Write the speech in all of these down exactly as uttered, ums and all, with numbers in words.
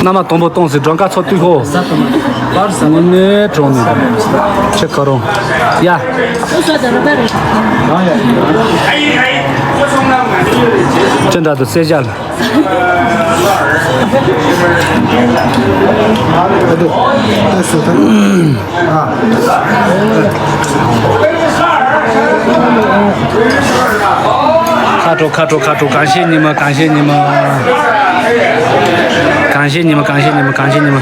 མནའ་མ་དང་པོ་གཏོང་ཟེར་སྒྲོལ་དཀར་ཚོ་བཏུལ་ཤོག་དངོས་གནས་དྲང་གནས་ཆེ་ཁ་རོང་ཡ། ཅི་འདྲ་འདུག་གསལ་བཤད་ལ། ཁ་དྲོ་ཁ་དྲོ་ཁ་དྲོ། གང་བཤད་ཉི་མ། གང་བཤད་ཉི་མ། གང་བཤད་ཉི་མ། གང་བཤད་ཉི་མ། གང་བཤད་ཉི་མ།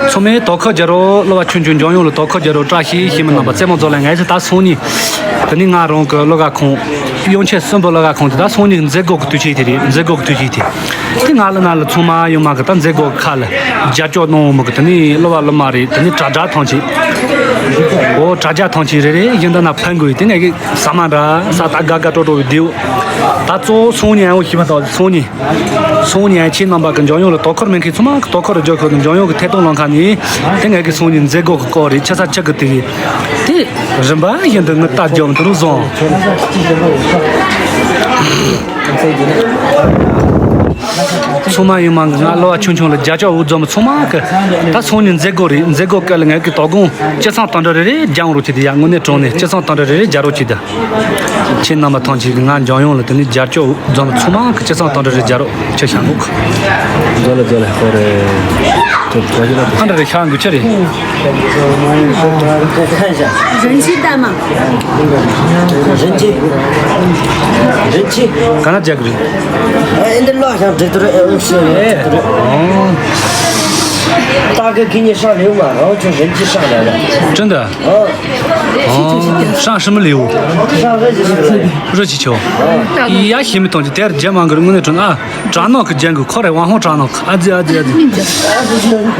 ཚང་མས་དོ་ཁུར་རྒྱག་རོགས། གླུ་བ་ཆུང་ཆུང་འཇམ་དབྱངས་ལ་དོ་ཁུར་རྒྱག་རོགས། བཀྲ་ཤིས་ཤིས་མི་རྣམ་པ་རྩེད་མོ་རྫོགས་ལ་ངས་ད་སང་ཉིན་དེ་ནི་ང་རང་གི་གླུ་ག་ཁང་། གཡང་ཆེན་གསུམ་པའི་གླུ་ག་ཁང་དེ་ད་སང་ཉིན་མཛད་སྒོ་གི་དུས་ཆེན་དེ་རེད། མཛད་སྒོ་གི་དུས་ཆེན་དེ། དེ་ང་ལ་ན་ལ་ཚང་མ་ཡོང་མ་གི་ད་མཛད་སྒོ་གི་ཁ་ལ་རྒྱབ་སྐྱོར་གནང་མི་གི་དེ་ནི་གླུ་བ་གླུ་མ་རེད། དེ་ནི་དྲ་རྒྱ་ཐང་ཆེན། འོ་དྲ་རྒྱ་ཐང་ཆེན་རེ་རེ་བཞིན་དུ་ན་ཕན་དགོས་ཡོད། དེ་ནས་གི་ས་མ་འདྲ་ས་ད་དགའ་དགའ་སྤྲོ་སྤྲོ་བའི་དེའུ་ད་གཙོ་བོ་སང་ཉིན་ཨ་འོ་ཤི་མ་ད་སང་ཉིན། སང་ཉིན་ཁྱེད་རྣམ་པ་གི་འཇམ་དབྱངས་ལ་དོ་ཁུར་མེད་མཁན་ཚང་མ་གི་དོ་ཁུར་རྒྱག་ཁུལ་གི་འཇམ་དབྱངས་གི་ཐད་གཏོང་ལངས་ཁ་ནས་དེ་ངས་གི་སང་ཉིན་མཛད་སྒོ་གི་སྐོར་རེད། ཆུ་ཚ་ཆུ་གི་དེ་དེ་རིམ་པ་བཞིན་དུ་ངི་ལྟ་རྒྱུ་དེ་རུ་བཟང་། ཚང་མ་ཡོང་མ་ང་གླུ་བ་ཆུང་ཆུང་ལ་རྒྱབ་སྐྱོར་འུ་ཚོ་མི་ཚང་མ་གི་ད་སང་ཉིན་མཛད་སྒོ་རེད། མཛད་སྒོ་སྐབས་ལ་ངས་གི་དོ་དགོང་སྤྱི་ཚང་དང་འདྲ་རེ་རེ་རྒྱབ་རོགས་བྱེད་དེ་ཡ། དངོས་གནས་དྲང་གནས་སྤྱི་ཚང་དང་འདྲ་རེ་རེ་རྒྱབ་རོགས་བྱེད་དེ། ཁྱེད་རྣམ་པ་ཐམས་ཅད་ཀྱིས་ང་འཇམ་དབྱངས་ལ་དེ་ནས་རྒྱབ་སྐྱོར་འཛོམས་ཚང་མ་གི་སྤྱི་ཚང་དང་འདྲ་རེ་རྒྱབ་རོགས་ཆེ་ཞང་གུག་མཛོ་ལ་མཛོ་ལ་ཧོ་རེ། ཁྱོད་གོ་ཞིག་ལ་ཨ་འདྲ་རེ་ཤང་གུ་ཆེ་རེད། 看一下。人气大吗？人气，人气。 ག་ན་རྒྱག་གི་རེད། 哎，你的老乡这都是哎，是哎，哦。大哥给你上流嘛，然后就人气上来了。真的？哦。 哦，上什么礼物？上热气球。热气球。ཡ་ཤི་མི་གཏོང་རྒྱུ་དེར་རྒྱ་མང་གི་དངོས་གནས་དྲང་ཨ། དྲག་ནོག་གི་རྒྱན་གི་ཁོ་རེ་དབང་ཧོང་དྲག་ནོག་གི་ཨ་ཙི་ཨ་ཙི་ཨ་ཙི།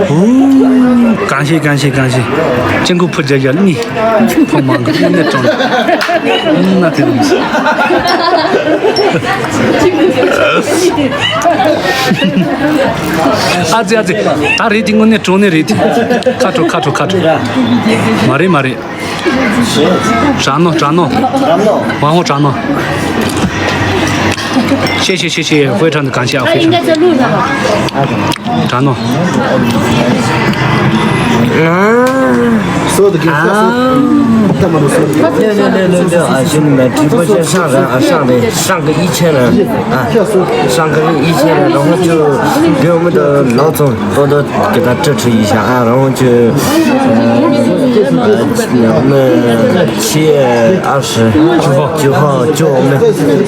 ཨུ། གང་ཤེས་གང་ཤེས་གང་ཤེས། ཅི་མགོ་ཕུ་རྒྱ་རྒྱ་ནི། ཕོ་མང་གི་དངོས་གནས་དྲང་ན་དེ་རུ་མི་སྲིད། ཨ་ཙི་ཨ་ཙི། ད་རེད་དེ་དངོས་གནས་དྲང་ནས་རེད་དེ། ཁ་དྲོ་ཁ་དྲོ་ཁ་དྲོ། མ་རེད་མ་རེད། དྲག་ནོག་དྲག་ནོག་དབང་ཧོ་དྲག་ནོག་ཤེས་ཤེས་ཤེས་ཤེས། དཔེ་དྲག་འདུག་གང་ཤེས་ཨ། དཔེ་དྲག་འདུག་དྲག་ནོག 说的给我说，干嘛都说。六六六六六啊，兄弟们，直播间上人啊，上人上个一千人啊，上个一千人，然后就给我们的老总多多给他支持一下啊，然后就呃，我们七月二十九号，就我们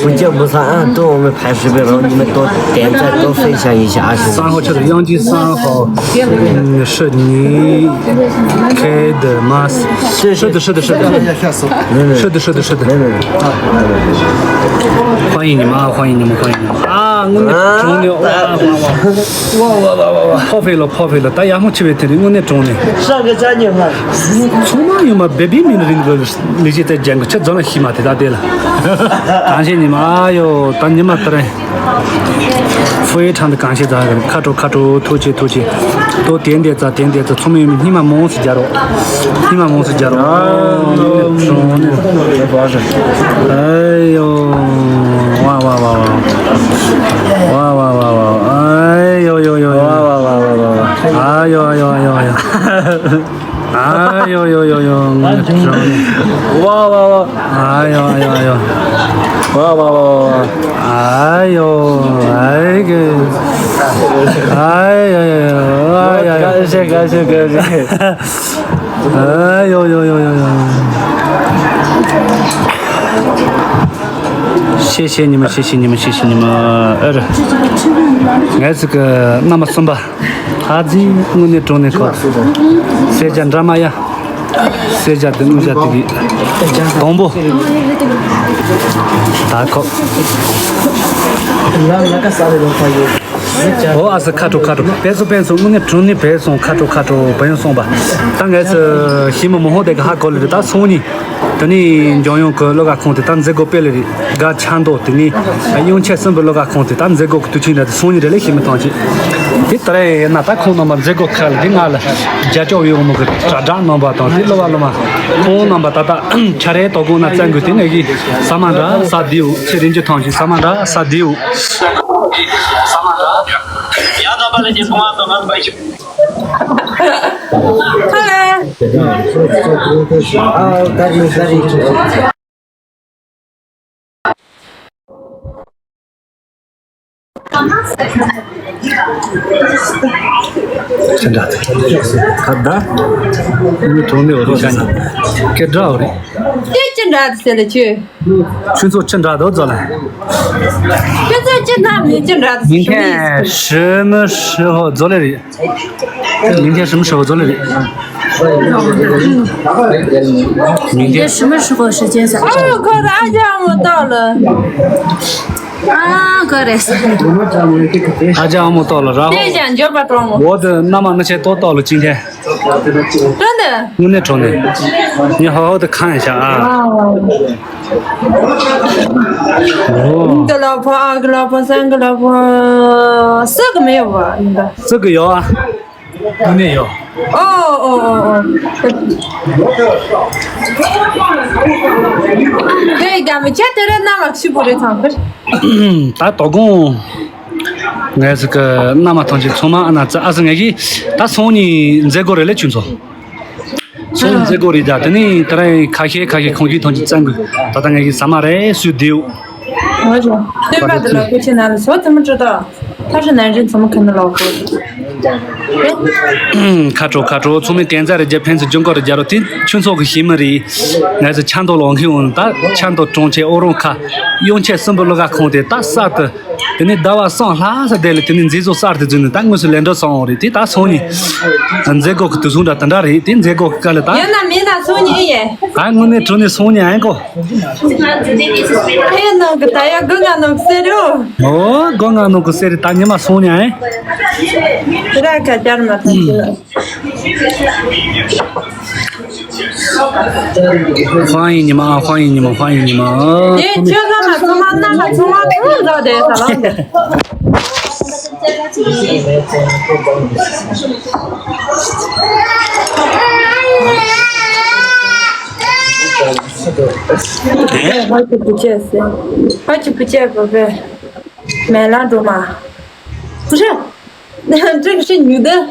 不见不散啊，等我们拍视频，然后你们多点赞，多分享一下啊，兄弟们。三号车的，阳金三号，嗯，是你开的吗？是的，是的，是的。是的，是的，是的。欢迎你们啊，欢迎你们，欢迎你们啊！我们终于，哇哇哇哇哇哇！破费了，破费了，大家莫去被这里，我那种的。上个三年了。从哪有嘛？别别名的人个，那些在讲个，这怎么起码得大点了？感谢你们，哎呦，当你们得嘞。 非常的感谢咱们，卡住卡住，突击突击，多点点赞，点点赞，聪明人，你们忙死家伙，你们忙死家伙。哎呦，哇哇哇哇，哇哇哇哇，哎呦呦呦，哇哇哇哇哇，哎呦哎呦哎呦哎呦。 哎呦呦呦呦，我的天！哇哇哇！哎呦哎呦哎呦！哇哇哇哇！哎呦，哎个，哎呦呦呦，哎呀呀！感谢感谢感谢！哎呦呦呦呦呦！谢谢你们，谢谢你们，谢谢你们！哎，俺这个那么送吧。 ཨ་ཙི། དངོས་གནས་དྲང་གནས་ཁོ། གསེར་སྦྱར་འདྲ་མ་ཡ། གསེར་སྦྱར་དེ་དངུལ་སྦྱར་དེ་གི། དང་པོ། ད་ཁོ། འོ་ཨ་ཙི། ཁ་དྲོ་ཁ་དྲོ། བས་སོ་བས་སོ། དངོས་གནས་དྲང་གནས་བས་སོང་། ཁ་དྲོ་ཁ་དྲོ། བས་སོང་བ། ད་ངས་ཚོ་ཞི་མི་མོ་ཧོ་དེ་གི་ཧ་གོ་ལེ་རེད། ད་སང་ཉིན། དེ་ནས་འཇམ་དབྱངས་ཀྱི་གླུ་གར་ཁང་དེ་ད་མཛད་སྒོ་སྤེལ་ལེ་རེད། དགའ་ཆ་འདོད་དེ་ནས་དབྱངས་ཆེན་གསུམ་པའི་གླུ་གར་ཁང་དེ་ད་མཛད་སྒོ་གི་དུས་ཆེན་རེད། དེ་སང་ཉིན་རེད་ལེ། ཞི་མི་ཐང་ཆེ། དེ་ལྟར་ཡིན་ན་ད་ཁོང་རྣམ་པ་མཛད་སྒོ་ཁག་ལ་དེ་ང་ལ་རྒྱབ་སྐྱོར་ཡོང་མི་གི་དྲ་གྲགས་རྣམ་པ་དང་དེ་གླུ་བ་གླུ་མ་ཁོང་རྣམ་པ་ད་ལྟ་ཆ་རེ་དོ་དགོང་ན་བཙན་དགོས་དེ་ངེད་ཀྱི་ཟ་མ་འདྲ་ཟ་དེའུ་ཚེ་རིང་གི་ཐང་ཞིག་ཟ་མ་འདྲ་ཟ་དེའུ། ཁ་ལ། ཁ་བརྡ། མི་གྲོངས་ནས་འོ་རེད་ཤ་ཉེ། སྐད་སྒྲ་འོ་རེད། དེ་ཅི་འདྲ་དེ་ཟེར་ལ་ཁྱོད། ཁྱོད་ཚོ་ཅི་འདྲ་འདུག་ཛོ་ལ། ཁྱོད་ཚོ་ཅི་འདྲ་མི་ཅི་འདྲ་དེ་ཟེར། མིན་ཐེ་ཧྲི་མི་ཧྲི་ཧོ་ཛོ་ལ་རེད། མིན་ཐེ་ཧྲི་མི་ཧྲི་ཧོ་ཛོ་ལ་རེད། མིན་ཐེ་ཧྲི་མི་ཧྲི་ཧོ་ཧྲི་ཅན་ས། ཨ་ཁོ་ཨ་ཅག་མོ་ཏོ་ལ། ཨ་ཁོ་རེད། ཨ་ཅག་མོ་ཏོ་ལ་ར་ཧོ། དེ་ཞག་འཇོག་པ་གྲོང་མོ། འོ་དེ་མནའ་མ་མནའ་ཆེན་ཏོ་ཏོ་ལ་ཅིན་ཐེ། དོན་དུ། དངོས་གནས་དྲང་གནས། ངས་ཧོ་ཧོ་དེ་ཁ་ཡང་བཞག་ཨ། འདི་ལ་ཕོ་ཨ་གི་ལ་ཕོ་སང་གི་ལ་ཕོ། སུ་གི་མེད་བ་ཡིན་ད། སུ་གི་ཡོད་ཨ། དངོས་གནས་ཡོད། ཨོ་ཨོ་ཨོ་ཨོ། དེ་ཡི་ག་མི་ཁྱེད་དེ་རེད་ན་མ་ཤི་བོ་རེད་ཚང་གི། ད་དོ་དགོང་། ངས་ཟིག་གི་མནའ་མ་ཐམས་ཅད་ཚང་མ་ཨ་ན་ཙི་ཨ་ཟི་ངས་ཀྱི་ད་སང་ཉིན་མཛད་སྒོ་རེད་ལས་ཆུན་ཚོ། སང་ཉིན་མཛད་སྒོ་རེད་ད་དེ་ནས་ད་རེས་ཁ་ཤས་ཁ་ཤས་ཁོང་གིས་ཐོན་གྱི་བཙན་དགོས་ད་ལྟ་ངས་ཀྱི་ཟ་མ་རེད་སུས་བདེའུ། ང་ཚོ་སྟོན་པ་དེ་ལ་སྐུ་ཆེ་ན་ལ་ཟོ་ཙི་མི་སྤྲོ་ད་ཐབས་ཤེས་ནན་ཅན་ཚང་མ་ཁ་ན་ལོག་གོ། ཁ་དྲོ་ཁ་དྲོ་ཚང་མས་གན་རྩ་རེ་རྒྱབ་ཕན་ཚུན་ལྗང་ཁོག་རེ་རྒྱབ་རོགས་དེ་ཁྱོད་ཚོ་གི་ཤེས་མི་རེད། ང་ཚོ་ཆབ་མདོ་ལ་འོང་མཁན་འོང་ད་ཆབ་མདོ་གྲོང་ཁྱེར་ཨོ་རོང་ཁ་གཡུང་ཆེན་སྲིན་པོ་གླུ་གར་ཁང་དེ་ད་གསར་དུ། དེ་ནས་ཟླ་བ་གསུམ་ལྷག་ཙམ་བསྡད་ལ་དེ་ནས་མཛེས་བཟོ་གསར་དུ་བཟོས་ནས་ད་དངོས་སུ་ལས་འགྲོ་སོང་བ་རེད་དེ་ད་སང་ཉིན་མཛད་སྒོ་གི་དུས་སུ་འདྲ་དེ་འདྲ་རེད་དེ་མཛད་སྒོ་གི་སྐབས་ལ་ད་ཡོད་ན་མེད་ན་སང་ཉིན་ཡིན། ད་དངོས་གནས་དྲང་གནས་སང་ཉིན་ཨེ་གོ། ཨེ་ནང་གི་ད་ཡ་དགུ་ང་ནང་གི་གསེར་རོ། ཨོ་དགུ་ང་ནང་གི་གསེར་རེད་ད་ཉི་མ་སང་ཉིན་ཨེ། དེ་ར་ཁ་བཅར་མ་ཐག་ཅི། 欢迎你们啊，欢迎你们，欢迎你们啊！ དེ་ཁྱོད་ཚང་མ་ཚང་མ་རྣམ་པ་ཚང་མ་ཐུག་འགྲོ་དེ་ས་ལམ་དེ། ཕ་གི་བུ་ཆེ་ཟེར། ཕ་གི་བུ་ཆེ་བུ་པེ། མེ་ལང་འགྲོ་མ། བུ་ཆེ། 这个是女的。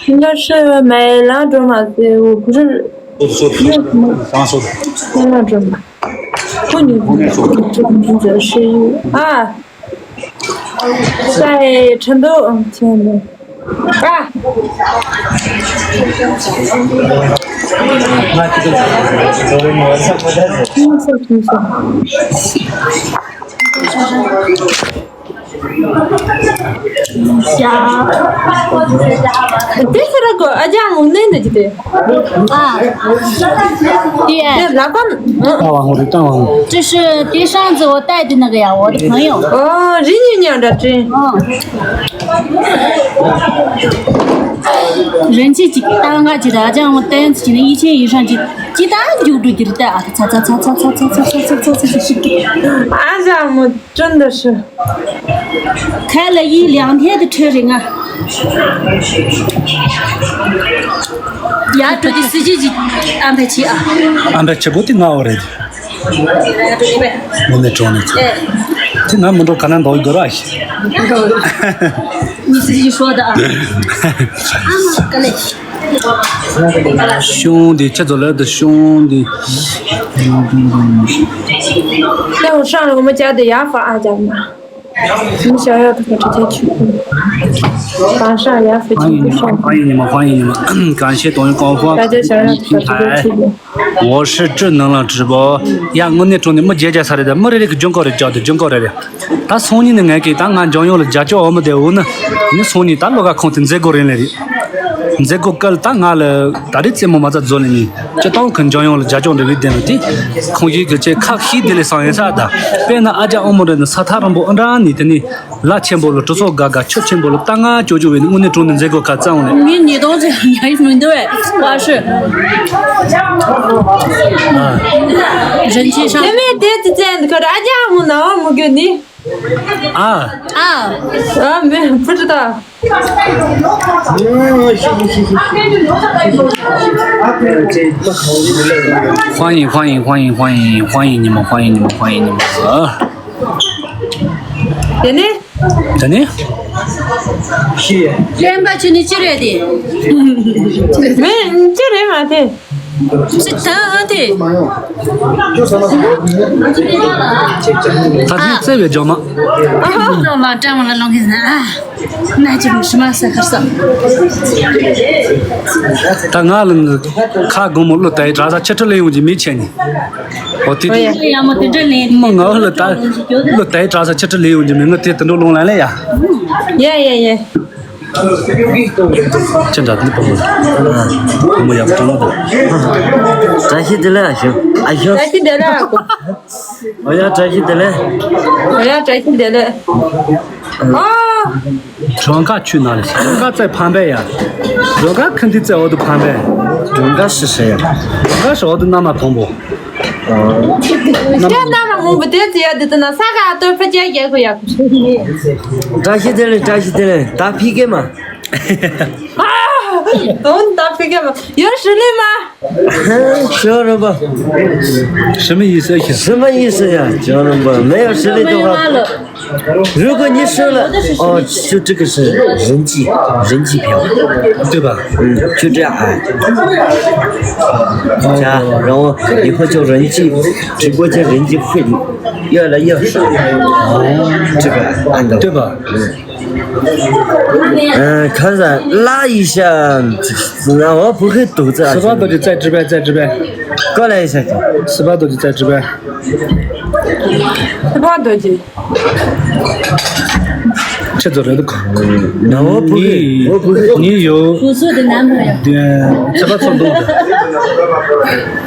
应该是买兰州嘛，对，我不是。说说说，刚刚说的。买兰州嘛。不，你不是啊，在成都，嗯，亲爱的。啊。听说听说。 ཤ། དེ་ཚོ་ར་གོ་ཨ་ཅག་མོ་ནས་འདི་ཅི་དེ། 啊，对， དེ་ལ་ཀོན། 大王，我是大王。 这是第上次我带的那个呀，我的朋友。 ཨོ་རི་ཉི་ཉི་འདྲ་ཅི། 嗯。 人气极大，我记得好像我单子记得一千以上，记记得就住记得啊，擦擦擦擦。 ཨ་ཅག་མོ་真的是。 开了一两天的车人啊。呀，这个司机就安排去啊。 安排结果挺好的。我那种的。哎。 དེ་ང་མི་འགྲོ་ག་ན་འདོག་དགོས་ར་ཤི། 你自己说的啊。啊，格雷。 兄弟，吃走了的兄弟。 待会上来我们家的雅法阿加嘛。 你们想要的话直接去。晚上也附近不上。欢迎你们，欢迎你们，欢迎你们，感谢董月光光大家想要的话直接去。 我是正能量直播。 ཡ་དངོས་གནས་དྲང་གནས་མི་བརྒྱད་བརྒྱ་ས་རེད་ད་མི་རེ་རེ་གི་ལྗང་ཁོག་རེ་རྒྱག་དུ་ལྗང་ཁོག་རེ་རེད། ད་སང་ཉིན་ནས་ངས་ཀྱིས་ད་ང་འཇམ་དབྱངས་ལ་རྒྱབ་སྐྱོར་འོ་མི་བདེ་འོ་ན། ནི་སང་ཉིན་ད་ལོ་ག་ཁོང་དེ་མཛད་སྒོ་རིང་ལས་རེད། མཛད་སྒོ་སྐབས་ད་ང་ལ་ད་རེས་རྩེད་མོ་མ་རྩ་རྫོགས་ལས་ནི། སྤྱི་བཏང་གི་འཇམ་དབྱངས་ལ་རྒྱབ་སྐྱོར་འབྲེལ་བའི་དེ་ནི་དེ། ཁོང་གིས་གི་ཆེ་ཁག་ཤིག་དེ་ལས་སང་ཡིན་ས་ད། དཔེར་ན་ཨ་ཅག་ཨོ་མོ་རེ་ནི་ས་ཐག་རིང་པོ་ཨ་འདྲ་ནི་དེ་ནི། ལ་ཆེན་པོ་ལ་གྲོ་སོག་དགའ་དགའ་ཆུ་ཆེན་པོ་ལ་རྟ་ང་ཅོ་ཅོ་བའི་དངོས་གནས་དྲང་གནས་མཛད་སྒོ་ཁ་རྩ་འོང་ལེ། ངའི་ཉིས་སྟོང་ཚེ་ཉག་མི་འདུག་བས་བ་ཧྲི། 人气上。 དེ་མེད་དེ་ཙི་ཙན་ཁ་ར་ཨ་ཅག་མོ་ན་མོ་གི་ནི། 啊。啊。啊，没有，不知道。欢迎欢迎欢迎欢迎欢迎你们，欢迎你们，欢迎你们。啊。 དེ་ནས། དེ་ནས། སེམས་པ་ཆུ་ནི་ཅི་རེད་དེ། མིན་ཅི་རེད་མ་དེ། ཅི་ད་ཨ་དེ། ད་ཐེངས་བརྩེ་བའི་ཇོ་མ། ཨ་ཧོ། ལ་ཀྲང་མ་ལ་ལོང་གི་ན། ན་ཅི་མི་ཤི་མ་ས་ཁར་ས། ད་ང་ལ་ཁ་སྒོ་མོ་བློ་ལྟ་ཡི་གྲྭ་ས་ཆུ་ཁྲི་ལེན་ཡོང་གི་མི་ཆེ་ནི། ཨོ་དེ་དེ། ཡ་མོ་དེ་འདྲ་ལེན། མ་ང་ལ་ད་ལོ་ད་ཡི་གྲྭ་ས་ཆུ་ཁྲི་ལེན་ཡོང་གི་མི་ང་དེ་དེ་འགྲོ་ལོང་ལ་ལེ་ཡ། ཡ་ཡ་ཡ། ཅི་འདྲ་འདི་བུ་མོ། བུ་མོ་ཡག་པོ་མ་འདུག་བཀྲ་ཤིས་བདེ་ལེགས་ཨ་ཞོ། ཨ་ཞོ། བཀྲ་ཤིས་བདེ་ལེགས། ཨོ་ཡ་བཀྲ་ཤིས་བདེ་ལེགས། ཨོ་ཡ་བཀྲ་ཤིས་བདེ་ལེགས། ཨ། སྒྲོལ་དཀར་ཆུ་ནང་ལ་སྒྲོལ་དཀར་རྩེ་ཕམ་པས་ཡ། སྒྲོལ་དཀར་ཁ་འདི་རྩེ་འོག་ཏུ་ཕམ་པས། སྒྲོལ་དཀར་ཤི་ཤི་ཡ། སྒྲོལ་དཀར་ཤི་འོག་ཏུ་མནའ་མ་དང་པོ། སྐྱ་མནའ་མ་མང་པོ་དེ་རྩེ་ཡ་དེ་ཚོ་ན་ས་ག་ཨ་ཏོ་ཕ་སྐྱ་རྒྱལ་ཁོ་ཡ། བཀྲ་ཤིས་བདེ་ལེགས། བཀྲ་ཤིས་བདེ་ལེགས། ད་ཕི་ཀེ་མ། ཨ། དོན་ད་ཕི་ཀེ་མ། ཡོད་ཧྲི་ལི་མ། 什么意思？什么意思呀？ 什么意思呀？ 讲什么？没有实力的话，如果你输了，哦，就这个是人际，人际票，对吧？嗯，就这样哎。加，然后以后就人际，直播间人际会越来越少。这个按照，对吧？嗯。 嗯，看着拉一下，那我不会读这。十八多就在这边，在这边。过来一下。十八多就在这边。十八多就。这走人的。那我不会，我不会。你有。我说的男朋友。对，十八冲动的。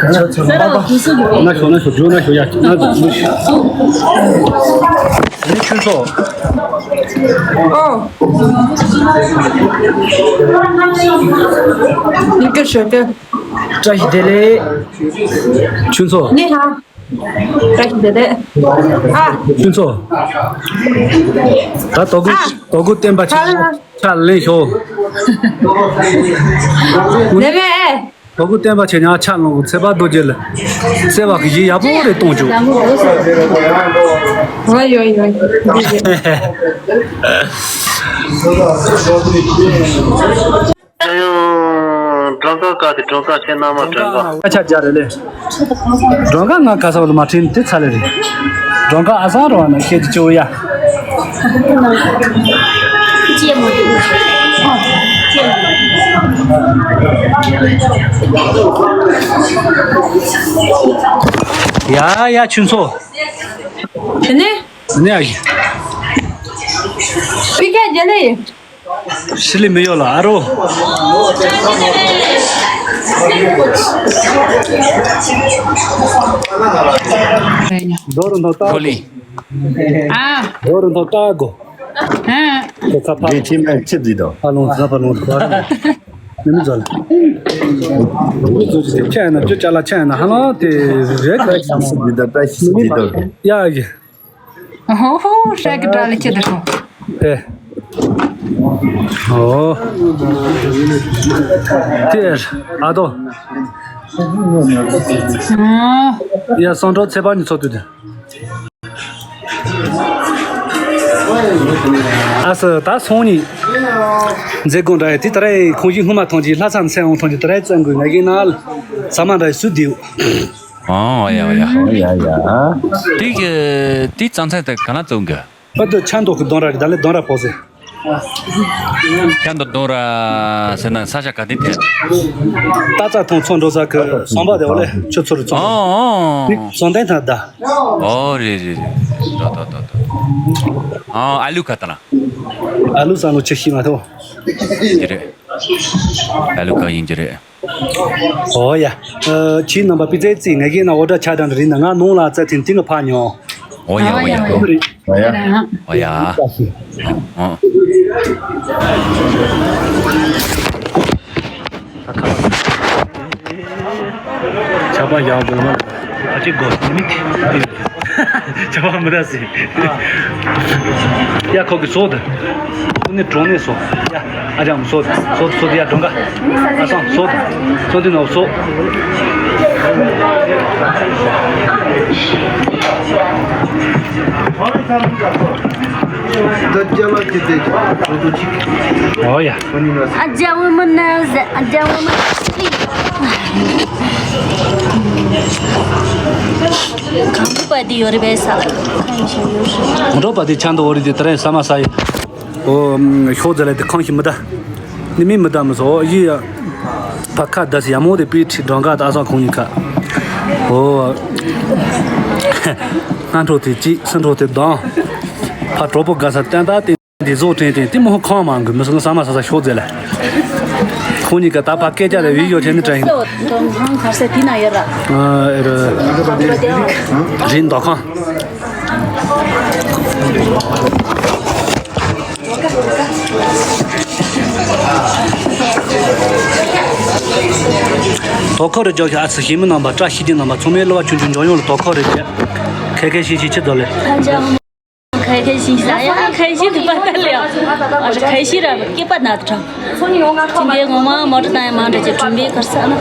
那说那说，就那说呀，那怎么说？你听说？ 哦。你个什么？ བཀྲ་ཤིས་བདེ་ལེགས། ཁྱུང་མཚོ། 你好。 བཀྲ་ཤིས་བདེ་ལེགས། ཨ། ཁྱུང་མཚོ། ད་དོ་དགོང་ཨ། དོ་དགོང་བསྟན་པ་ཆེ་ཨ། ཕྱག་ལེན་ཤོག 那边哎。 དོ་དགོང་བསྟན་པ་ཆེ་ཉག་ཕྱག་ལོང་ཚེ་དཔག་རྡོ་རྗེ་ལ་བརྩེ་བ་གི་གཞི་ཡག་པོ་རེ་གཏོང་བཅུག 我有有。 ཨ་ཡོ། སྒྲོལ་དཀར་དཀར་དེ་སྒྲོལ་དཀར་ཁྱེད་རྣམ་པ་སྒྲོལ་དཀར། ཁ་ཆ་རྒྱ་རེད་ལེ། སྒྲོལ་དཀར་ང་ག་ས་བ་ལ་མ་ཁྲིད་དེ་ཚ་ལེ་རེད། སྒྲོལ་དཀར་ཨ་སང་རོ་བ་ན་ཁྱེད་ཀྱི་ཅོ་ཡ། ཡ་ཡ་ཁྱུང་མཚོ། དེ་ནས། དེ་ནས་ཨ་ཡི། པི་ཀ་རྒྱ་ལེ་ཡི། 实力没有了，ཨ་རོ། 多少套大鼓？啊，多少套大鼓？嗯，我看怕。年轻人吃不到。怕弄死，怕弄死。你们走了。我做这些骗人，就加了骗人，还能得人可以。是你的，但是你的。呀，也。 ཧོ་ཧོ། ཧྲ་གི་དྲ་ལ་ཁྱེད་དུ་ཧྲོ། ཨེ། ཨོ། དེར་ཨ་དོ། ཨ། ཡ་སང་འགྲོ་ཚེ་པ་ནི་ཚོ་དུ་དུ། ཨ་ས་ད་སོང་ནི། མཛད་སྒོ་འདྲ་ཡི་དེ་ད་རེས་ཁོང་གཞི་སྔོན་མ་ཐོང་གི་ལྷ་ས་མཚན་འོང་ཐོང་གི་ད་རེས་བཙན་དགོས་ང་གི་ན་ལ། ས་མ་འདྲ་ཡི་སུ་དེའུ། ཨོ་ཡ་ཡ། ཡ་ཡ། དེ་གི་དེ་རྩ་མཚན་དེ་ག་ན་བཙུགས་གི། ཨ་ཏི་ཆ་མདོག་གི་གདོང་ར་རེད། ད་ལེ་གདོང་ར་ཕོ་ཟེ། ཆ་མདོག་གདོང་ར་ཟེར་ན་ས་ཆ་ག་དེ་ཐད། ཏ་ཙ་ཐོང་ཚོ་འགྲོ་ས་གི་ཟོང་པ་དེ་འོ་ལེ་ཆུ་ཚུར་ཚོ། ཨོ་ཨོ། ཟོང་ལྡན་ཐང་ད། ཨོ་རེད་རེད་རེད། ཏོ་ཏོ་ཏོ་ཏོ། ཨོ་ཨ་ལུ་ཁ་ཏ་ན། ཨ་ལུ་ས་ལུ་ཆུ་ཤི་མ་ཐོ། དེ་རེད། ཨ་ལུ་ཁ་ཡིན་གྱི་རེད། ཨོ་ཡ། ཨ། ཁྱེད་རྣམ་པ་པི་ཙེ་ཙི་ང་གིས་ན་འོ་དྲ་ཆ་དང་རིན་ན་ང་ནོང་ལ་རྩ་ཐིན་ཐིན་གི་ཕ་ཉོ། ཨོ་ཡ་ཨོ་ཡ། ཨོ་ཡ། ཨོ་ཡ། ཨོ་ཡ། ཨོ། ཆ་པ་ཡག་པོ་ན་ཨ་ཅིག་གོ་མི་ཐིག་བྱ་བ་མི་འདྲ་སི། ཡ་ཁོ་གི་སོ་ད། ཁོ་ནི་གྲོང་ནས་སོ། ཡ་ཨ་ཅང་སོ་ད་སོ་ད་སོ་ད་ཡ་གྲོང་ག་ཨ་སང་སོ་ད་སོ་ད་ནོ་སོ། ད་རྒྱ་ལ་དེ་དེ་སོ་ད་ཅིག་ཨོ་ཡ། ཁོ་ནི་ན་སི། ཨ་ཅང་བུ་མི་ན་ཟེ་ཨ་ཅང་བུ་མི་ན་སི། གང་གི་པ་དེ་ཡོད་རེད་པས་ས། གང་ཞིག་ཡོད་རེད། ངོ་འགྲོ་པ་དེ་ཆང་དུ་འོ་རེད་དེ་ད་རེས་ས་མ་ས་ཡི། ཨོ། ཤོག་ཟེར་ལ་དེ་གང་ཞིག་མི་ད། ནི་མི་མི་ད་མི་སོ་ཡི་ཡ། ཕ་ཁ་ད་སི་ཡ་མོ་དེ་པི་ཁྲི་གྲོང་ག་ད་ས་ཁོང་ཡིན་ཁ། ཨོ། སྔ་འགྲོ་དེ་གཅིག་སུ་འགྲོ་དེ་གདང་། ཕ་གྲོགས་པོ་དགའ་ས་བསྟན་ད་དེ། འདི་བཟོ་དྲན་དྲན་དེ་མོ་ཁང་མང་གི་མི་སོང་ས་མ་ས་ས་ཤོག་ཟེར་ལ། ཁོང་གཉིས་ཀ་ད་ཕ་སྐད་ཆ་ལ་བི་ཡོ་ཆེ་ནི་དྲན། ཁང་གར་ས་དེ་ན་ཡོད་ར། ཨ་ཨེ་ར། རིན་དོ་ཁང་། དོ་ཁོ་རེ་ཇོ་ཤ་ཨ་ཚི་ཤི་མི་རྣམ་པ་བཀྲ་ཤིས་ཏི་རྣམ་པ་ཚང་མའི་བློ་བ་ཆུང་ཆུང་འཇོག་ཡོང་ལ་དོ་ཁོ་རེ་ཇེ། ཁེ་ཁེ་ཤི་ཤི་ཆི་ཟོ་ལེ། ཁ་ཤས་ཤིག་ཟ་ཡ་ཁ་ཤས་འདུག་པ་ད་ལེ། ཨ་ཁ་ཤས་ར་སྐེད་པ་ན་དྲང་། ཅི་འདྲའི་ངོ་མ་མོ་ཊ་དང་ཡང་མང་འདྲ་ཅིག་གྲོན་པའི་ཁར་ས་ན།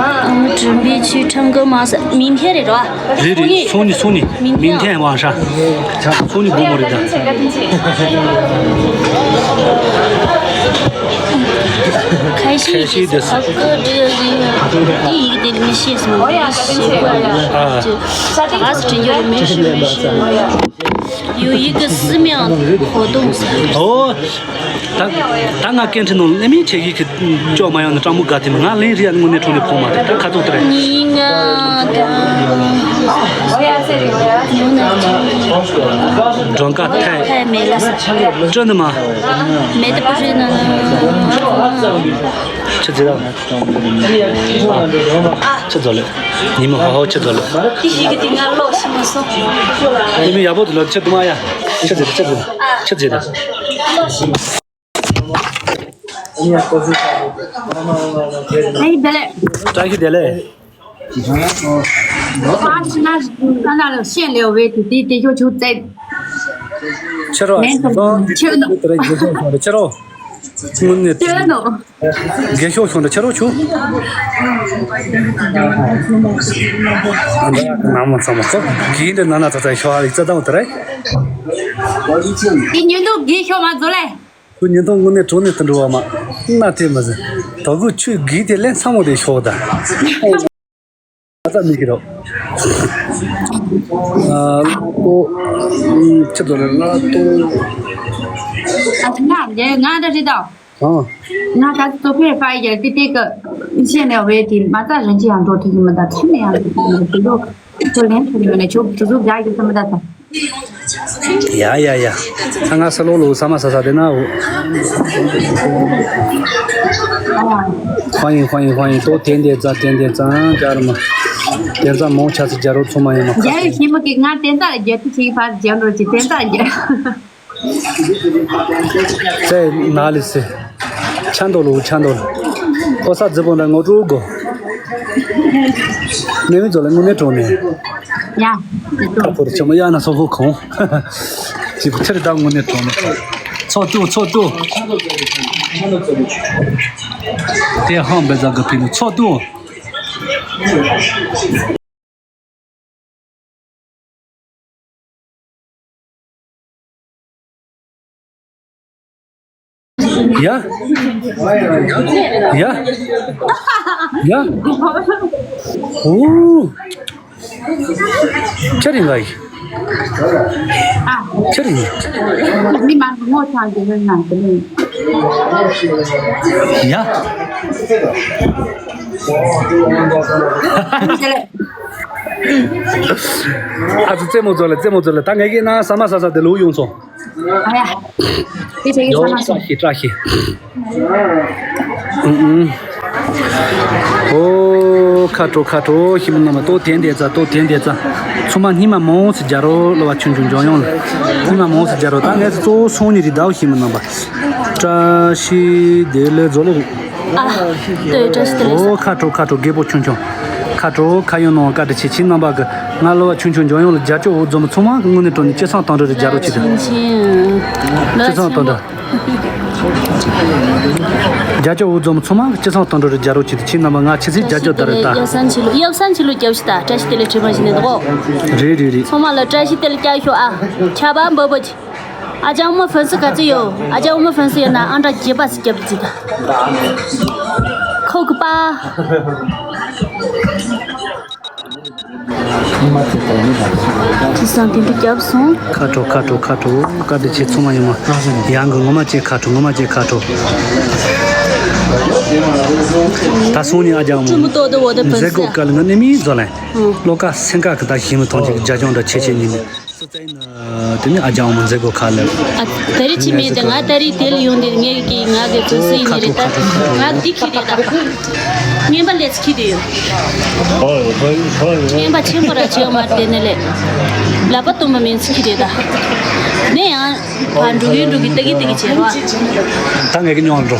ཨ་མོ་གྲོན་པའི་ཆུ་ཁྲང་གི་མ་ས་མིན་ཐེ་རེད་རོ། རེད་རེད། སོང་ནི་སོང་ནི་མིན་ཐེ་ཝང་ཧྲ། སོང་ནི་སྒོ་མོ་རེད་ད། ཁ་ཤས་ཀྱིས་ཨ་ཀ་འདྲ་ཡིན་ཡང་དེ་ཡིག་དེ་མི་ཤེས་སོང་། མི་ཤེས་པ་ཡ། ཨ། ད་ག་སུ་དྲན་རྒྱུ་རེད། མི་ཤེས་མི་ཤེས། ཡོ་ཡི་གི་སི་མིང་ཧོ་ཏུང་ས། ཨོ། ད་ད་ང་སྐད་འཕྲིན་ནང་ལ་མི་ཆེ་གི་གི་ཅོག་མ་ཡང་ནི་སྤྲང་མོ་དགའ་དེ་མ་ང་ལན་རི་ཡ་དངོས་གནས་གྲོང་ནས་ཕོག་མ་རེད། ད་ཁ་ཚུགས་དེ་རེད། ཉིན་ང་ད་ཉོ་ན་ཅི་གྲོང་ཀ་ཐལ། ཐལ་མེད་ལ་ས། ཅོ་ནི་མ། མེད་དེ་པུ་རེད་ན། ཆི་ཟེར་ར། ཆི་ཟོ་ལེ། ཉི་མ་ཧོ་ཧོ་ཆི་ཟོ་ལེ། ཏི་ཤི་གི་ཏི་ང་ལོ་ཤི་མ་སོང་། ཉི་མ་ཡག་པོ་དུ་ལོ་ཆི་དུ་མ་ཡ། ཆི་ཟེར་ཆི་ཟེར་ཆི་ཟེར། ཨེ་བདེ་ལེགས། བཀྲ་ཤིས་བདེ་ལེགས། ཨ་ཕྱི་ན་ན་ན་ལ་ཤེས་ལེའོ་བས་དེ་དེ་དེ་ཤོ་ཆུ་ཙེ། ཆེ་རོ། ལན་དུ་ཆེ་རོ། ཆེ་རོ། དངོས་གནས་དེ་ནོ། རྒས་ཤོག་ཤོག་འདྲ་ཆེ་རོ་ཆུ། ནང་མོ་ཚང་མ་ཁོ་གིས་འདི་ན་ན་ཚ་ཚ་ཤོག་ཨ་ལི་རྩ་དང་དེ་རེད། དེ་ཉིན་དུ་གིས་ཤོག་མ་བཟོ་ལེ། ཁོ་ཉིན་ཐོ་དངོས་གནས་གྲོང་ནས་དུ་འགྲོ་བ་མ་ན་དེ་མ་ཟིན་དོ་གུ་ཆུ་གིས་དེ་ལན་ཚང་མོ་དེ་ཤོག་ད། ཨ་ཙ་མི་གི་རོ། ཨ་ལོ་ཏོ། ཆི་དོ་རེ་ལ་ཏོ། ཨ་ང་ང་ང་ད་རི་དང་། ཨ། ང་ད་ཏོ་ཕེ་ཧྥ་ཡ་ཏི་ཏི་ཀ་ཤེས་ནས་བས་དེ་མ་ད་རིན་ཅི་ཡང་འགྲོ་ཐུབ་ཀྱི་མི་ད་ཐུབ་ནས་ཡང་འགྲོ་ཐུབ་ཀྱི་མི་འདུག་ཁྱོད་ལན་ཐུབ་ཡོད་ནས་ཁྱོད་དུ་ཟུག་རྒྱག་རྒྱུ་ཐུབ་མི་ད་ད། ཡ་ཡ་ཡ། ང་ས་ལོ་ལོ་ས་མ་ས་ས་དེ་ན་འོ། ཧོ་ཡིན་ཧོ་ཡིན་ཧོ་ཡིན་ཏོ་དེན་དེ་ཙ་དེན་དེ་ཙ་ཅར་མ། དེ་ཙ་མོ་ཆ་སི་རྒྱ་རོ་ཚོ་མ་ཡིན་མ་ཁ་རྒྱ་ཡི་ཤི་མ་གི་ང་དེ་ཙ་རྒྱ་ཏི་ཆི་ཕ་རྒྱ་རོ་ཅི་དེ་ཙ་རྒྱ། ཙེ་ན་ལི་སི། ཆ་འདོ་ལོ་ཆ་འདོ་ལོ། ཁོ་ས་རྫི་བོ་འདྲ་ངོ་སྤྲོད་དགོ། ནེ་མི་ཛོ་ལ་ངུ་ནེ་གྲོ་ནེ། ཡ། ཁ་ཕོར་ཆེ་མོ་ཡ་ན་སོ་ཧོ་ཁོང་། ཅི་བུ་ཁྱེར་ད་ངུ་ནེ་གྲོ་ནེ། ཚོ་ཏུ་ཚོ་ཏུ། དེ་ཧང་བེ་ཛ་ག་ཕི་ནི་ཚོ་ཏུ། ཡ། ཡ། ཡ། ཨོ། ཁྱེད་རིང་ག་ཡི། ཨ། ཁྱེད་རིང་། མི་མང་པོ་ངོ་ཚ་གི་ལོས་ན་གི་ལོས། ཡ། ཨ་ཙི་རྩེད་མོ་ཚོ་ལ་རྩེད་མོ་ཚོ་ལ་ད་ངས་ཀྱི་ན་ས་མ་ས་ས་དེ་ལུག་ཡོང་སོང་། ཨ་ཡ། དེ་བྱས་ཀྱི་ས་མ་ས། བཀྲ་ཤིས་བཀྲ་ཤིས། ཨུ་ཨུ། ཨོ་ཁ་དྲོ་ཁ་དྲོ་ཤི་མི་རྣམས་ལ་ཏོ་དན་དེ་ཙ་ཏོ་དན་དེ་ཙ། ཚང་མ་སྙིང་མ་མོང་སི་རྒྱ་རོ་ལོ་བ་ཆུང་ཆུང་འཇོག་ཡོང་ལ། སྙིང་མ་མོང་སི་རྒྱ་རོ་ད་ངས་གཙོ་བོ་སོང་ནི་རི་དྭགས་ཤི་མི་རྣམས་པ། བཀྲ་ཤིས་བདེ་ལེགས་ཛོ་ལེ་རེད། ཨ། ལྟོས་བཀྲ་ཤིས་བདེ་ལེགས། ཨོ་ཁ་དྲོ་ཁ་དྲོ་རྒད་པོ་ཆུང་ཆུང་། ཁ་དྲོ། ཁ་ཡོང་ནང་བཀའ་དྲིན་ཆེ། ཁྱེད་རྣམ་པ་གི་ང་གླུ་བ་ཆུང་ཆུང་འཇོན་ཡོང་ལ་རྒྱབ་སྐྱོར་འོ་འཛོམས་ཚང་མ་དངོས་གནས་དྲང་གནས་སྤྱི་བསང་དང་དྲི་རུ་རྒྱབ་རོགས་བྱེད་དང་། སྤྱི་བསང་དང་དྲི། རྒྱབ་སྐྱོར་འོ་འཛོམས་ཚང་མ་སྤྱི་བསང་དང་དྲི་རུ་རྒྱབ་རོགས་བྱེད་དང་། ཁྱེད་རྣམ་པ་ང་ཆི་ཚིག་རྒྱབ་སྐྱོར་དར་རེད་ད། ཡབ་སང་ཆི་ལུ་ཡབ་སང་ཆི་ལུ་རྒྱབ་ཤི་ད། བཀྲ་ཤིས་བདེ་ལེགས་བྲིས་མ་ཞིག་ནས་འདུག་གོ། རེད་རེད་རེད། ཚང་མ་ལ་བཀྲ་ཤིས་བདེ་ལེགས་བསྐྱར་ཞུ་ཨ། ཆར་པ་འབབ་འབབ་ཀྱི། ཨ་ཅག་མོ་ཧྥན་སི་ག་ཚོད་ཡོད། ཨ་ཅག་མོ་ཧྥན་སི་ཡོད་ན་ཨང་གྲངས་བརྒྱད་པ་ཞིག་རྒྱབ་ཀྱི་ད། ཁོག་གི་པ། ཁྲི་སང་དེ་འདྲ་བརྒྱབ་སོང་། ཁ་དྲོ་ཁ་དྲོ་ཁ་དྲོ། བཀའ་དྲིན་ཆེ་ཚང་མ་ཡོང་མ། ཡང་གི་ངོ་མ་ཅིག་ཁ་དྲོ། ངོ་མ་ཅིག་ཁ་དྲོ། ད་སོང་ནི་ཨ་ཅག་མོ། མཛད་སྒོ་སྐབས་ལ་ང་ནི་མི་བཟོ་ལན། བློ་ཁ་སེམས་ཁ་གི་ད་ཞིམ་མི་ཐོང་ཅིག་རྒྱ་ལྕོང་འདྲ་ཆེ་ཆེ་ཉིན་ནི། སི་ཙན་དེ་ནི་ཨ་ཅག་མོ་མཛད་སྒོ་ཁག་ལ། ཨ། ད་རེས་ཅི་མེད་དེ་ང་ད་རེས་དེ་ལ་ཡོང་དེ་ངས་ཀྱི་ང་གི་བཙོན་སི་ཡིན་ནི་རེད་ད། ང་འདི་ཁྱི་རེད་ད། རྔན་པ་ལས་ཁྱི་དེ་ཡོད། རྔན་པ་ཆེན་པོ་ར་ཆེ་བ་མ་དེ་ནི་ལས། ལག་པ་སྟོང་པ་མིན་ཁྱི་རེད་ད། ནས་ཡང་ཕར་འགྲོ་གི་འགྲོ་གི་ལྟ་གི་ལྟ་གི་བྱེད་རོགས། ད་ངས་ཀྱི་མྱོང་འགྲོ།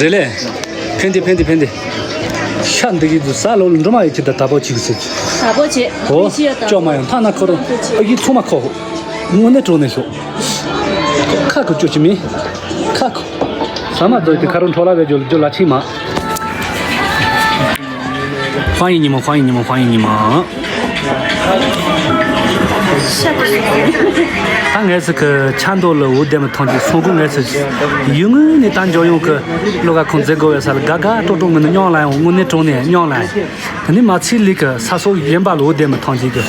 རེད་ལས། ཕན་བདེ་ཕན་བདེ་ཕན་བདེ། ཤ་འདི་གི་འདུག་ས་ལོ་ལ་འགྲོ་མ་ཡི་ཁྱི་ད་ད་པོ་ཅིག་ཟེར། ད་པོ་ཆེ། ཨོ། ཅོག་མ་ཡང་ཐ་ན་ཁོ་རང་ཨ་ཡི་ཚོ་མ་ཁོ། དངོས་གནས་དྲང་གནས་ཤོག་ཁ་ཁོ་ཅོ་ཅི་མི། ཁ་ཁོ། ས་མ་རྡོ་དེ་ཁ་རུ་འཕྲོ་ལ་བའི་ཇོ་ཇོ་ལ་ཆིག་མ། ཧྥང་ཡིན་ཉི་མ། ཧྥང་ཡིན་ཉི་མ། ཧྥང་ཡིན་ཉི་མ། ད་ངས་ཟེར་གི་ཆ་མདོག་ལ་འུ་ལྡན་མི་ཐང་གི་སོང་གི་ངས་ཟེར། ཡུལ་དངོས་ནས་ད་འཇོག་ཡོང་གི་བློ་ཁ་ཁོང་མཛད་དགོས་པའི་ས་ལ་དགའ་དགའ་སྤྲོ་སྤྲོ་ངུ་ནི་མྱོང་ལ་ཡང་དངོས་གནས་དྲང་གནས་མྱོང་ལ་ཡང་། དེ་ནི་མ་ཚིག་ལིག་གི་ས་སོགས་གཞན་པ་ལ་འུ་ལྡན་མི་ཐང་གི་གི་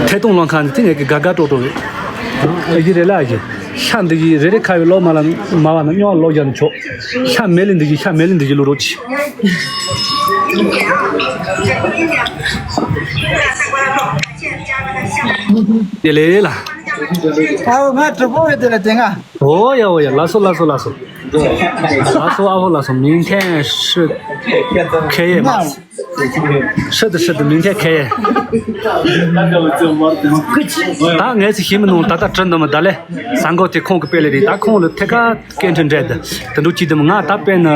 ཐད་གཏོང་ལོང་ཁ་ནི་དེ་ངས་གི་དགའ་དགའ་སྤྲོ་སྤྲོ་རེད། ཨ་ཡི་རེད་ལ་ཨ་ཡི། ཤ་འདི་ཡི་རེ་རེ་ཁ་བའི་ལོ་མ་ལ་མ་བ་ན་སྨྱོ་ལོ་རྒྱ་ནི་ཆོག་ཤ་མེ་ལི་འདི་ཡི་ཤ་མེ་ལི་འདི་ཡི་ལོ་རོ་ཆི། དེ་ལས་ལ། ཨའོ་ང་གྲུབ་པོ་ཡོད་དེ་ལ་དེ་ང་། ཨོ་ཡ་ཨོ་ཡ། ལགས་སོ་ལགས་སོ་ལགས་སོ། ལགས་སོ་ཨ་ཧོ་ལགས་སོ། མིང་ཐེན་ཧྲི་ཁེ་ཡེ་མ། ཧྲི་དུ་ཧྲི་དུ་མིང་ཐེན་ཁེ་ཡེ། ད་ངས་སི་ཤི་མི་ནང་ད་ལྟ་བྲི་འདི་མི་ད་ལེ། ས་འགོ་དེ་ཁོང་གི་དཔེ་ལེ་རེད། ད་ཁོང་ལ་ཐད་ཀ་སྐད་འཕྲིན་འདྲ་དུ་དུ་འགྲོ་ཅི་དུ་མི་ང་ད་དཔེ་ན་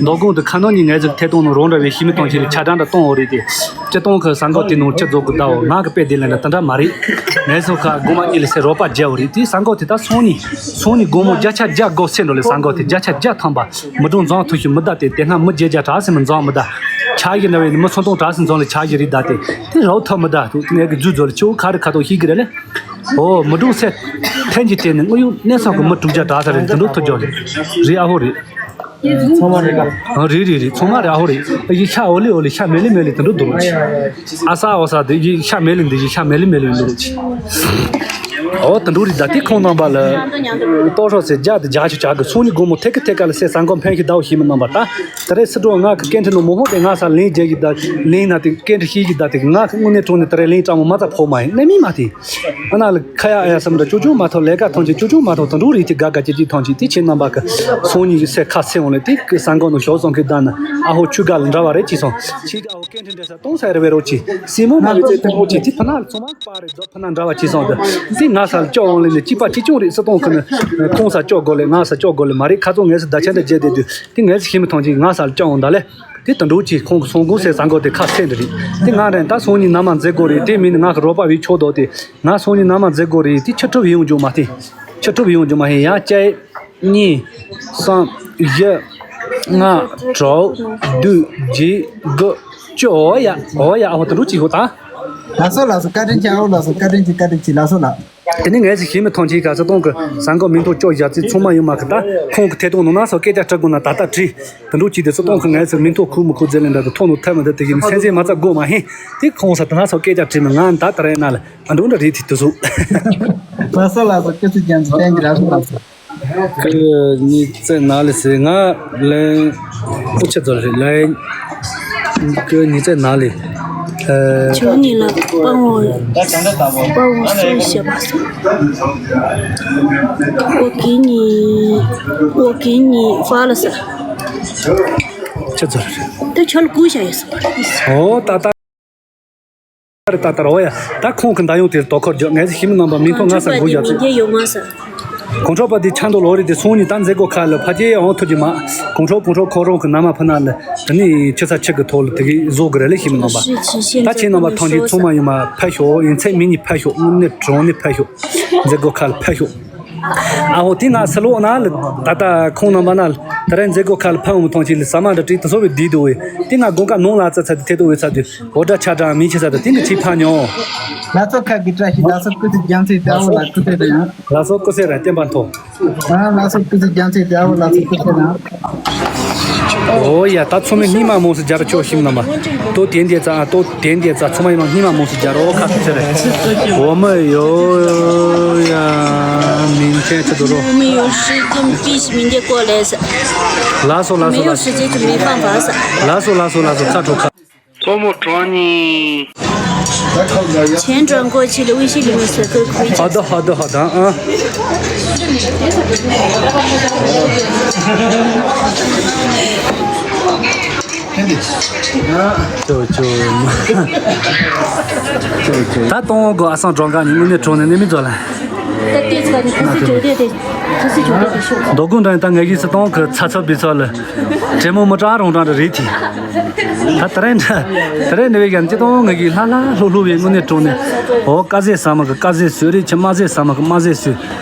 མདོ་དགོང་དུ་ཁ་ནང་ཉིན་ངས་སི་ཐད་གཏོང་ནང་རོང་འདྲ་བའི་ཤི་མི་གཏོང་ཅི་རེད། ཆ་གྲངས་འདྲ་གཏོང་འོ་རེད་དེ། སྤྱི་གཏོང་གི་ས་འགོ་དེ་ནང་སྤྱི་ཚོགས་ཀྱི་ཟླ་བོ་ང་གི་དཔེ་དེ་ལེན་ན་དེ་འདྲ་མ་རེད། ངས་སོ་ཁ་སྒོ་མ་གཉིས་ལ་སེ་རོགས་པ་རྒྱལ་བོ་རེད་དེ། ས་འགོ་དེ་ད་སང་ཉིན་སང་ཉིན་དགོང་མོ་བརྒྱ་ཆ་བརྒྱ་སྒོ་སེ་འགྲོ་ལེ། ས་འགོ་དེ་བརྒྱ་ཆ་བརྒྱ་ཐམ་པ་མི་གྲོང་འཛོང་ཐུ་ཤི་མི་ད་དེ་དེ་སྔ་མི་བརྒྱད་བརྒྱ་དྲག་སེ་མི་འཛོང་མི་ད་ཆ་ཡི་ན་བའི་མི་སོ་སྟོང་དྲག་སེ་འཛོང་ལེ། ཆ་ཡི་རི་ད་དེ་དེ་རོགས་ཐོབ་མི་ད་དུ་ངས་གི་རྫུ་རྫོ་ལེ་ཆུ་ཁ་རི་ཁ་ཐོག་ཤི་གི་རེ་ལེ། ཨོ་མི་གྲོང་སེ་ཐན་གྱི་དེ་ནི་དངོས་ཡོད་གནས་ཚང་གི་མི་དྲུག་བརྒྱ་དྲག་ས་རེད། འདི་འགྲོ་ཐུ་ཇོ་ལེ་རི་ཨ་ཧོ་རེད། ཚང་མ་རེད་ལ། ཨ་རེད་རེད་རེད། ཚང་མ་རེད། ཨ་ཧོ་རེད། ཨ་ཡི་ཤ་འོ་ལེ་འོ་ལེ། ཤ་མེ་ལེ་མེ་ལེ་དུ་འགྲོ་འདུག་རོགས་ཆི། ཨ་ས་འོ་ས་དེ་ཡི་ཤ་མེ་ལེ་འདི་ཡི་ཤ་མེ་ལེ་མེ་ལེ་འདུག་རོགས་ཆི། ཨོ་དུ་འགྲོ་རེད། ད་དེ་ཁོང་རྣམ་པ་ལ་ལྟོ་ཧྲོ་སེ་རྒྱ་དེ་རྒྱ་ཆུ་ཆ་གི་སོང་ཉི་དགོང་མོ་ཐེ་ཀི་ཐེ་ཀ་ལ་སེ་ས་འགོ་འཕེན་ཤི་ཟླ་བོ་ཤི་མི་རྣམ་པ་ད་ད་རེས་སི་འགྲོ་ང་གི་སྐད་འཕྲིན་ནང་མོ་ཧོ་དེ་ང་ས་ལེན་རྒྱ་གི་ད་ལེན་ན་དེ་སྐད་འཕྲིན་ཤི་གི་ད་དེ་ང་གི་དངོས་གནས་དྲང་གནས་ད་རེས་ལེན་དྲང་མོ་མ་ཚ་ཕོ་མ་ཡིན་ནས་མི་མ་དེ། ཨ་ན་ལ་ཁ་ཡ་ཨ་ཡ་སམ་འདྲ་ཅོ་ཅོ་མ་ཐོ་ལས་ཀ་ཐོང་ཅི་ཅོ་ཅོ་མ་ཐོ་དུ་འགྲོ་རི་ཏི་ག་ག་ཅི་ཅི་ཐོང་ཅི་ཏི་ཆེ་རྣམ་པ་གི་སོང་ཉི་གི་སེ་ཁ་སེ་འོང་ལེ་ཏི་གི་ས་འགོ་ནུ་ཞོ་སོང་གི་ད་ན་ཨ་ཧོ་ཆུ་ག་ལ་འདྲ་བ་རེ་ཅི་སོང་ཆི་ཨ་ཧོ་སྐད་འཕྲིན་འདྲ་ས་གཏོང་ས་རེ་བེ་རོ་ཅི་སི་མོ་མ་བི་ཙེ་ཏི་རོ་ཅི་ཏི་ཕ་ན་ལ་ཚོ་མ་པ་རེ་ཛོ་ཕ་ན་འདྲ་བ་ཅི་སོང་ད་ཏི་ང་ས་ལ་ཅོ་འོང་ལེ་ནི་ཅི་པ་ཅི་ཅོ་རེ་སི་གཏོང་གི་ནི་ཁོང་ས་ཅོ་གོ་ལེ་ང་ས་ཅོ་གོ་ལེ་མ་རེ་ཁ་ཚོ་ངས་སི་ད་ཆ་འདྲ་རྗེ་དེ་དུ་ཏི་ངས་སི་ཤི་མི་ཐོང་ཅི་ང་ས་ལ་ཅོ་འོང་ད་ལེ། དེ་དུད་འགྲོ་གཅིག་ཁོང་གི་སོང་གོང་སའི་ས་འགོ་དེ་ཁ་སེང་འདི་རེད། དེ་ང་རང་ད་སང་ཉིན་ནམ་མ་མཛད་དགོས་རེད། དེ་མིན་ང་གི་རོགས་པ་བའི་ཕྱོགས་དོག་དེ་ང་སང་ཉིན་ནམ་མ་མཛད་དགོས་རེད། དེ་ཕྱི་གྲུབ་ཡོང་རྒྱུ་མ་བསྟན། ཕྱི་གྲུབ་ཡོང་རྒྱུ་མ་ཧེ་ཡ་གཅིག་གཉིས་གསུམ་བཞི་ལྔ་དྲུག་བདུན་བརྒྱད་དགུ་བཅུ་ཨོ་ཡ་ཨོ་ཡ་ཨ་ཧོ་དུད་འགྲོ་གཅིག་ཧོ་ད། ལགས་སོ་ལགས་སོ། བཀའ་དྲིན་ཆེ། ཨོ་ལགས་སོ། བཀའ་དྲིན་ཆེ། བཀའ་དྲིན་ཆེ། ལགས་སོ་ལགས། དེ་ནས་ངས་ཞིག་ཞིག་མི་ཐོན་ཆེ་ག་ཚོད་གཏོང་གི་ས་འགོ་མིང་ཐོ་ཅོག་བཞག་ཚེ་ཚང་མ་ཡོད་མ་གི་ད་ཁོང་གི་ཐད་གཏོང་ནང་ན་སོ་སྐད་ཆ་དྲི་དགོས་ན་ད་ལྟ་དྲིས། དུད་འགྲོ་གཅིག་དེ་ཚོ་གཏོང་གི་ངས་ཚོ་མིང་ཐོ་ཁུག་མི་ཁུག་ཟེར་ལེ་འདྲ་དུ་ཐོག་ནུ་ཐབས་མི་འདུག་དེ་ཡིན་སེམས་སེམས་མ་ཚ་དགོས་མ་ཧེ། དེ་ཁོང་ས་དེ་ན་སོ་སྐད་ཆ་དྲིས་མི་ང་ད་ད་རེ་ན་ལ་ཨ་འགྲོ་འདྲ་རེད་དེ་དུ་སུ། ལགས་སོ་ལགས་སོ། སྐུ་ཚེ་རྒྱ་མཚོ་བསྟན་གྱི་རབ་ལགས་སོ། ཀི་ཉི་ཙེ་ན་ལི་སི་ང་ལན་ཨུ་ཆ་ཙོ་རི་ལན་ཀི་ཉི་ཙེ་ན་ལི། ཨ། ཆུ་ནི་ལ་པང་འོ་པང་འོ་སོ་ཤ་བ་སོ། ཨོ་ཀི་ཉི་ཨོ་ཀི་ཉི་ཧྥ་ལ་ས། ཆ་ཙོ་རི། ཏུ་ཆོལ་ཀུ་ཤ་ཡོད་སོ། ཨོ་ད་ད། ཏར་ཏར་ཏར། འོ་ཡ། ད་ཁོང་གི་མདའ་ཡོང་དེར་དོ་ཁོར་རྒྱུ་ངས་ཞི་མི་རྣམ་པ་མིང་ཐོ་ང་ས་འགུལ་ཡག་ཚོད། ཡོད་མ་ས། གོང་ཁྲོ་པ་དེ་ཆ་འདོགས་ལོ་རེད་དེ་སོང་ཉིན་ད་མཛད་སྒོ་ཁག་ལ་ཕ་སྐྱེས་ཡང་ཐུག་གི་མ། གོང་ཁྲོ་གོང་ཁྲོ་ཁོ་རང་གི་མནའ་མ་ཕུ་ན་ལ་དེ་ནས་ཆུ་ཚ་ཆུ་གི་ཐོག་ལ་དེ་གི་བཟོ་གི་རེད་ལ་ཤི་མི་ནང་པ། ད་ཁྱེད་རྣམ་པ་ཐམས་ཅད་ཚང་མ་ཡིན་མ་ཕེབས་ཤོག་ཡིན་ཚད་མི་གཉིས་ཕེབས་ཤོག་དངོས་གནས་དྲང་གནས་ཕེབས་ཤོག་མཛད་སྒོ་ཁག་ལ་ཕེབས་ཤོག་ཨ་ཧོ་དེ་ང་སི་ལོ་ན་ལ་ད་ལྟ་ཁོང་རྣམ་པ་ན་ལ་དེ་རིང་མཛད་སྒོ་ཁག་ལ་ཕེབས་འོང་མི་ཐམས་ཅད་ལ་ཟ་མ་འདྲ་བྲིས་དེ་ཚོ་བའི་བསྡད་འདུག་བས་དེ་ང་དགོན་ཁག་ནང་ལ་རྩ་ཚ་དེ་ཐད་དུ་བའི་ཚ་དུས་འོ་འདྲ་ཆ་འདྲ་མི་ཆེ་ས་དང་དེ་འདྲ་ཆེ་ཕ་ཉོ། ལ་སོ་ཁ་གི་བཀྲ་ཤིས་ལ་སོ་སྐུ་ཚེ་རྒྱ་མཚོའི་དགྲ་བོ་ལ་སྐུ་ཚེ་རིང་། ལ་སོ་སྐུ་ཚེ་རིང་བསྟན་པ་མཐོ། ཨ་ལ་སོ་སྐུ་ཚེ་རྒྱ་མཚོའི་དགྲ་བོ་ལ་སོ་སྐུ་ཚེ་རིང་། ཨོ་ཡ་ད་ཚང་མས་སྙིང་མ་མོངས་སུ་སྦྱར་ཆོག་ཤིང་ལ་མ། ཏོ་དེ་འདི་ཙ་ཨ་ཏོ་དེ་འདི་ཙ་ཚང་མ་ཡིན་ན་སྙིང་མ་མོངས་སུ་སྦྱར་རོགས་ཁ་ཐུག་ཚེ་རིང་། འོ་མ་ཡོ་ཡ་མིང་ཅན་ཆུ་དུ་རོ། 我们有时间必须明天过来噻。 ལ་སོ་ལ་སོ་ལ་སོ། 没有时间就没办法噻。 ལ་སོ་ལ་སོ་ལ་སོ་ཁ་དྲོ་ཁ། 多么专业。 钱转过去了，微信里面写个亏欠。 好的好的好的啊。 ཅོ་ཅོ། ད་གཏོང་གོ་ཨ་སང་གྲོང་ཁ་ནས་དངོས་གནས་གྲོང་ནས་ནས་མི་འཛོ་ལ། ད་ལྟའི་ཚོ་ནི་ཁ་སི་ཇོ་དེ་དེ་ཁ་སི་ཇོ་དེ་དེ་ཤོག་རྡོ་ཀུན་དྲང་ད་ངེད་ཀྱིས་སུ་གཏོང་གི་ཚ་ཚ་བི་ཚོ་ལ། དྲེ་མོ་མི་གྲང་རོང་གྲང་རེ་རེད་དེ། ད་ད་རེས་འདྲ་ད་རེས་འདྲ་བའི་ཡང་ཅི་གཏོང་ངེད་ཀྱིས་ལྷ་ལྷ་ལྷུ་ལྷུ་བའི་དངོས་གནས་གྲོང་ནས། འོ་ཀ་ཟེ་ཟ་མ་གི་ཀ་ཟེ་སུ་རེད་ཆི་མ་ཟེ་ཟ་མ་གི་མ་ཟེ་སུ།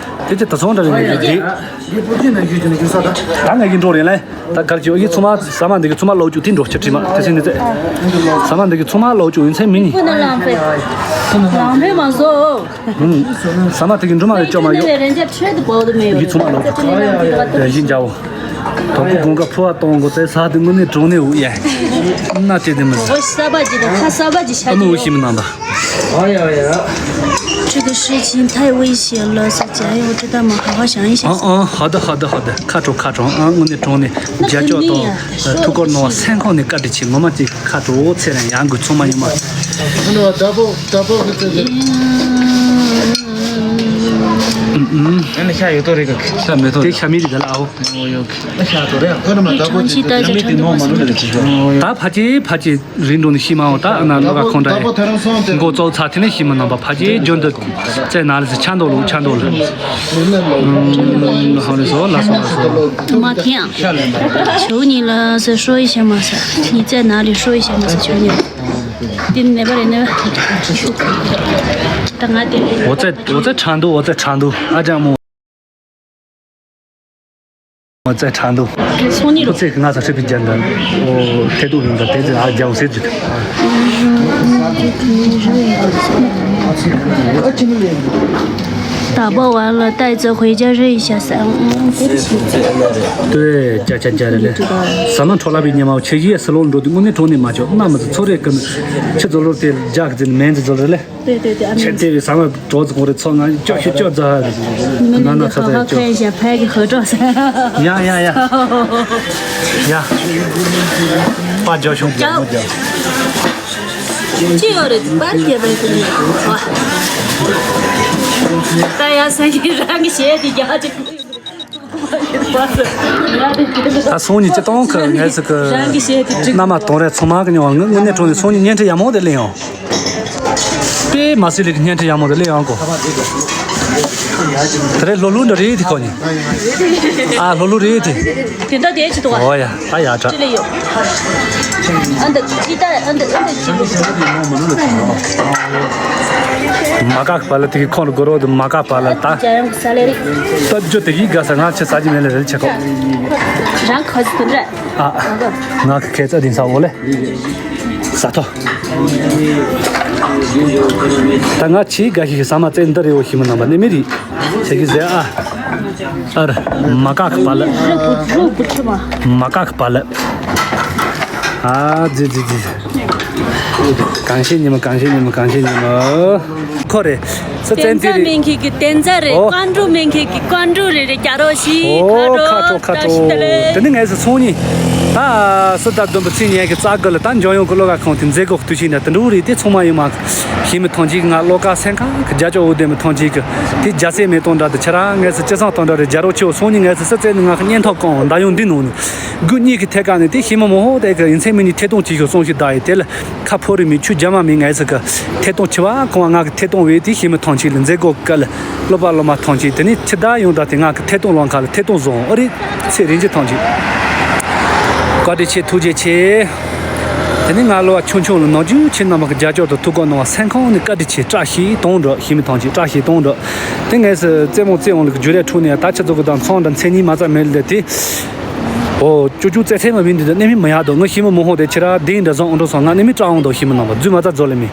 དེ་ཅི་ད་ཚོང་འདྲ་རེ་རེ་རེད། ད་ངེད་ཀྱིས་འགྲོ་རེད་ལ། ད་གར་གྱི་ཨོ་ཡི་ཚང་མ་ཟ་མ་འདི་གི་ཚང་མ་ལོག་བཅུག་དེ་འགྲོ་ཆ་བྲིས་མ་དེ་སེ་ནི་ཚེ། ཟ་མ་འདི་གི་ཚང་མ་ལོག་བཅུག་ཡིན་ཚེ་མི་ནི། 不能浪费。 浪费嘛说。 ཟ་མ་དེ་གི་འབྲུ་མ་རེ་བཅོ་མ་ཡོད། 人家吃的饱都没有。 ཡི་ཚང་མ་ལོག་བཅུག་ཡིན་འཇའ་འོ། དོ་པོ་དགུན་ཁ་ཕུ་བ་གཏོང་དགོས་ཚེ་ཟ་དེ་དངོས་གནས་གྲོང་ནས་འུ་ཡ། ན་དེ་དེ་མི་ཟ། 我下巴记得，他下巴记下。 ཨ་ནུ་འུ་ཤི་མི་ནང་ད། 哎呀哎呀。 这个事情太危险了，是家用，我知道吗？好好想一想。 ཨང་ཨང་ཧ་ད་ཧ་ད་ཧ་ད་ཁ་དྲོ་ཁ་དྲོ་ཨང་དངོས་གནས་དྲང་གནས་རྒྱ་ཅོག་དང་ཐུགས་ཁུར་གནང་བ་སེམས་ཁོང་ནས་བཀའ་དྲིན་ཆེ་ངོ་མ་ཅིག་ཁ་དྲོ་ཚེ་རིང་ཡང་དགོས་ཚང་མ་ཡིན་མ། ཨ་ནི་ཤ་ཡོད་དོ་རེད་ག་ཤ་མེད་དོ་དེ་ཤ་མི་རིགས་ད་ལ་ཨའོ། 长期待在成都过生活。 ད་ཕ་ཅེ་ཕ་ཅེ། རིང་འགྲོ་ནས་ཤི་མ་འོང་ད་ཨ་ན་ལོ་ག་ཁོང་འདྲ་ཡིན། མགོ་ཙོག་ཚ་དེ་ནས་ཤི་མི་ནང་པ་ཕ་ཅེ་རྒྱུན་དུ་བཙས་ན་ལ་སི་ཆ་འདོག་ལུག་ཆ་འདོག་ལུག་ཧང་རེ་སོ་ལ་སོ་ལ་སོ། 妈天啊！求你了，再说一下嘛，你在哪里？说一下嘛，求你了。对，那边人那边。等俺点。 འོ་ཙེ་འོ་ཙེ་ཁྲང་འདུག་འོ་ཙེ་ཁྲང་འདུག་ཨ་ཅག་མོ། ཚེ་ཁྲ་འདུག་སོང་ཉིན་ཁོ་ཚེ་གི་ང་ཚ་ཧྲི་པི་རྒྱ་འདི། ཨོ་ཐེ་ཏུ་རིང་ད་དེ་ཚེ་ཨ་རྒྱ་འོ་སེ་ཚུ། 打包完了，带着回家热一下。嗯，对不起。 ཏོའི་ཅ་ཅ་ཅ་རེ་ལེ། ཟ་མ་འཕྲོ་ལ་བའི་ཉི་མ་ཆེ་ཡིས་སི་ལོ་འགྲོ་དུས་དངོས་གནས་གྲོང་ནས་མ་ཆོག་གནའ་མི་ཚོ་ཚོ་རེ་ཀུན་ཆུ་ཛོ་ལོར་དེ་རྒྱག་ཟིན་མེན་ཟི་ཛོ་ལོར་ལེ། 对对对，俺们 ཁྱེད་དེ་བས་ཟ་མ་གྲོགས་ཚོ་ཁོང་རེ་ཚོ་ང་ཅོག་ཤི་ཅོག་ཛ། 你们两个好好看一下，拍个合照噻。 ཡ་ཡ་ཡ། ཡ། པ་ཇོ་ཤོང་ཇོ་ཇོ། ཅི་ཡོད་རེད་པར་སྐྱེས་པའི་ཀུན་ནས་ད་ཡ་ས་ཡི་རང་གི་ཞལ་དེ་རྒྱག་ཅིག་ད་སོང་ཉིན་སྤྱི་བཏང་གི་ངལ་ཚིག་གི་རང་གི་ཞལ་དེ་བསྒྲིགས། མནའ་མ་དོང་རས་ཚང་མ་གི་ཉོ་བ་ངུ་དངོས་གནས་དྲང་ནས་སོང་ཉིན་བརྙན་འཕྲིན་ཡག་མོ་དེ་ལེན་ཡོང་། དཔེ་མ་སྲིད་ལེགས་བརྙན་འཕྲིན་ཡག་མོ་དེ་ལེན་ཡོང་གོ། དེ་རེད་ལྷོ་ལྷོ་འདྲ་རེད་དེ་ཁོ་ནི། ཨ་ལྷོ་ལྷོ་རེད་དེ། དེ་འདྲ་དེ་ཅི་འདུག་བ། ཨོ་ཡ་ད་ཡ་དྲ། ཅི་ལེ་ཡོད། ཨ་འདི་ཅི་ད་ཨ་འདི་ཨ་འདི་ཅི། མ་ཀ་པ་ལ་དེ་ཁོང་ལ་གོ་རོ་དུ་མ་ཀ་པ་ལ་ད། ཇ་ཡང་ས་ལེ་རེད། ད་ཇོ་དེ་གི་དགའ་ས་ང་ཆེ་ས་ཅི་མེད་ལེ་རེད་ཆེ་ཁོ། རང་ཁ་ཅི་དུ་རེད། ཨ། ང་གི་ཁྱད་ཚད་དེང་སང་འོ་ལེ། ས་ཐོ། ད་ང་ཆེས་དགའ་ཤོས་ཀྱི་ཟ་མ་བཙལ་འདི་རེད་འོ་ཤི་མི་ནང་པ་ནི་མི་རིགས་ཆེ་གི་ཟེར་ཨ། ཨ་ར་མ་ཀ་གི་པ་ལ། མ་ཀ་གི་པ་ལ། ཨ་ཛི་ཛི་ཛི། གང་ཤེས་ཉི་མ་གང་ཤེས་ཉི་མ་གང་ཤེས་ཉི་མ། ཁོ་རེ། ས་བཙན་དེ་རེད། མེད་མཁན་གྱི་བསྟན་རྩ་རེད། ཨོ། ཀོན་ཀྲུ་མེད་མཁན་གྱི་ཀོན་ཀྲུ་རེད་རེད་རྒྱ་རོགས་ཤིག་ཨོ་ཁ་ཁ་ཁྲོ་ཁ་ཁྲོ་ཁྲོ་ཁ་ཁྲོ། དེ་ནི་ངས་སུ་ཚོང་ཉིན། ད་སུ་ད་བདུན་པ་ཚིག་ཉན་གི་རྩ་དགུ་ལ་ད་འཇོན་ཡོང་གི་བློ་ཁ་ཁོང་དེ་མཛད་སྒོ་བསྡུ་ཤིང་ད་དུ་འགྲོ་རེད་དེ་ཚོང་མ་ཡིན་མ། ཤི་མི་ཐོང་ཅིག་ང་བློ་ཁ་སེང་ཁ་གི་རྒྱ་ཅོག་འུ་དེ་མི་ཐོང་ཅིག་གི་དེ་རྒྱ་སེ་མེ་གཏོང་འདྲ་དུ་ཁྱེད་རང་ངས་སུ་ཅི་སང་གཏོང་འདྲ་རེད་རྒྱ་རོགས་ཆེ་བོ་ཚོང་ཉིན་ངས་སུ་སུ་བཙལ་ནི་ང་ཁ་གཉན་ཐོག་གང་འདའ་ཡོང་འདི་ནོ་ནི་དགུ་གཉིས་ཀྱི་ཐད་ཀ་ནས་དེ་ཤི་མི་མོ་ཧོ་དེ་གི་ཡིན་ཚེ་མི་ཉིད་ཐེ་གཏོང་བྱེད་ཤོག་སོང་ཞིག་ད་ཡི་དེ་ལ་ཁ་ཕོ། རིགས་མི་ཆོས་རྒྱ་མ་མི་ངལ་ས་གི་ཐད་གཏོང་ཆེ་བ་ཁོང་ང་གི་ཐད་གཏོང་བས་དེ་ཤེས་མི་ཐང་ཆེ་ལ་མཛད་སྒོ་ག་ལ་སློབ་པ་སློབ་མ་ཐང་ཆེ་དེ་ནས་ཆི་ད་ཡོང་ད་དེ་ང་གི་ཐད་གཏོང་ལོང་ཁ་ལ་ཐད་གཏོང་བཟོ་འོ་རེད་ཚེ་རིན་ཆེ་ཐང་ཆེ། བཀའ་དྲིན་ཆེ་ཐུགས་རྗེ་ཆེ། དེ་ནས་ང་ལོ་བ་ཆུང་ཆུང་ལ་ནང་རྒྱུན་ཆེ་རྣམ་པ་གི་རྒྱབ་སྐྱོར་དང་ཐུགས་ཁུར་གནང་བ་སེམས་ཁོང་ནས་བཀའ་དྲིན་ཆེ་བཀྲ་ཤིས་གཏོང་འགྲོ་ཤེས་མི་ཐང་ཆེ་བཀྲ་ཤིས་གཏོང་འགྲོ། དེ་ངས་སི་རྩེད་མོ་རྩེ་འོང་ལ་གི་རྒྱུ་རེ་འཁྲུག་ནས་ད་ཆ་ཚོ་གི་དང་ཚོང་འདྲ་མཚན་ཉིད་མ་རྩ་མེད་ལ་དེ། ཨོ། ཅོ་ཅོ་ཙེ་ཚེ་མ་བིན་འདི་ད་གནས་མི་མ་ཡག་དོ་ངོ་ཤི་མི་མོ་ཧོ་དེ་ཁྱེད་ར་དེ་འདྲ་བཟང་འོང་འགྲོ་སོང་ང་གནས་མི་སྐྲག་འོང་དོ་ཤི་མི་ནང་པ་རྫུས་མ་རྩ་རྫོ་ལེ་མི།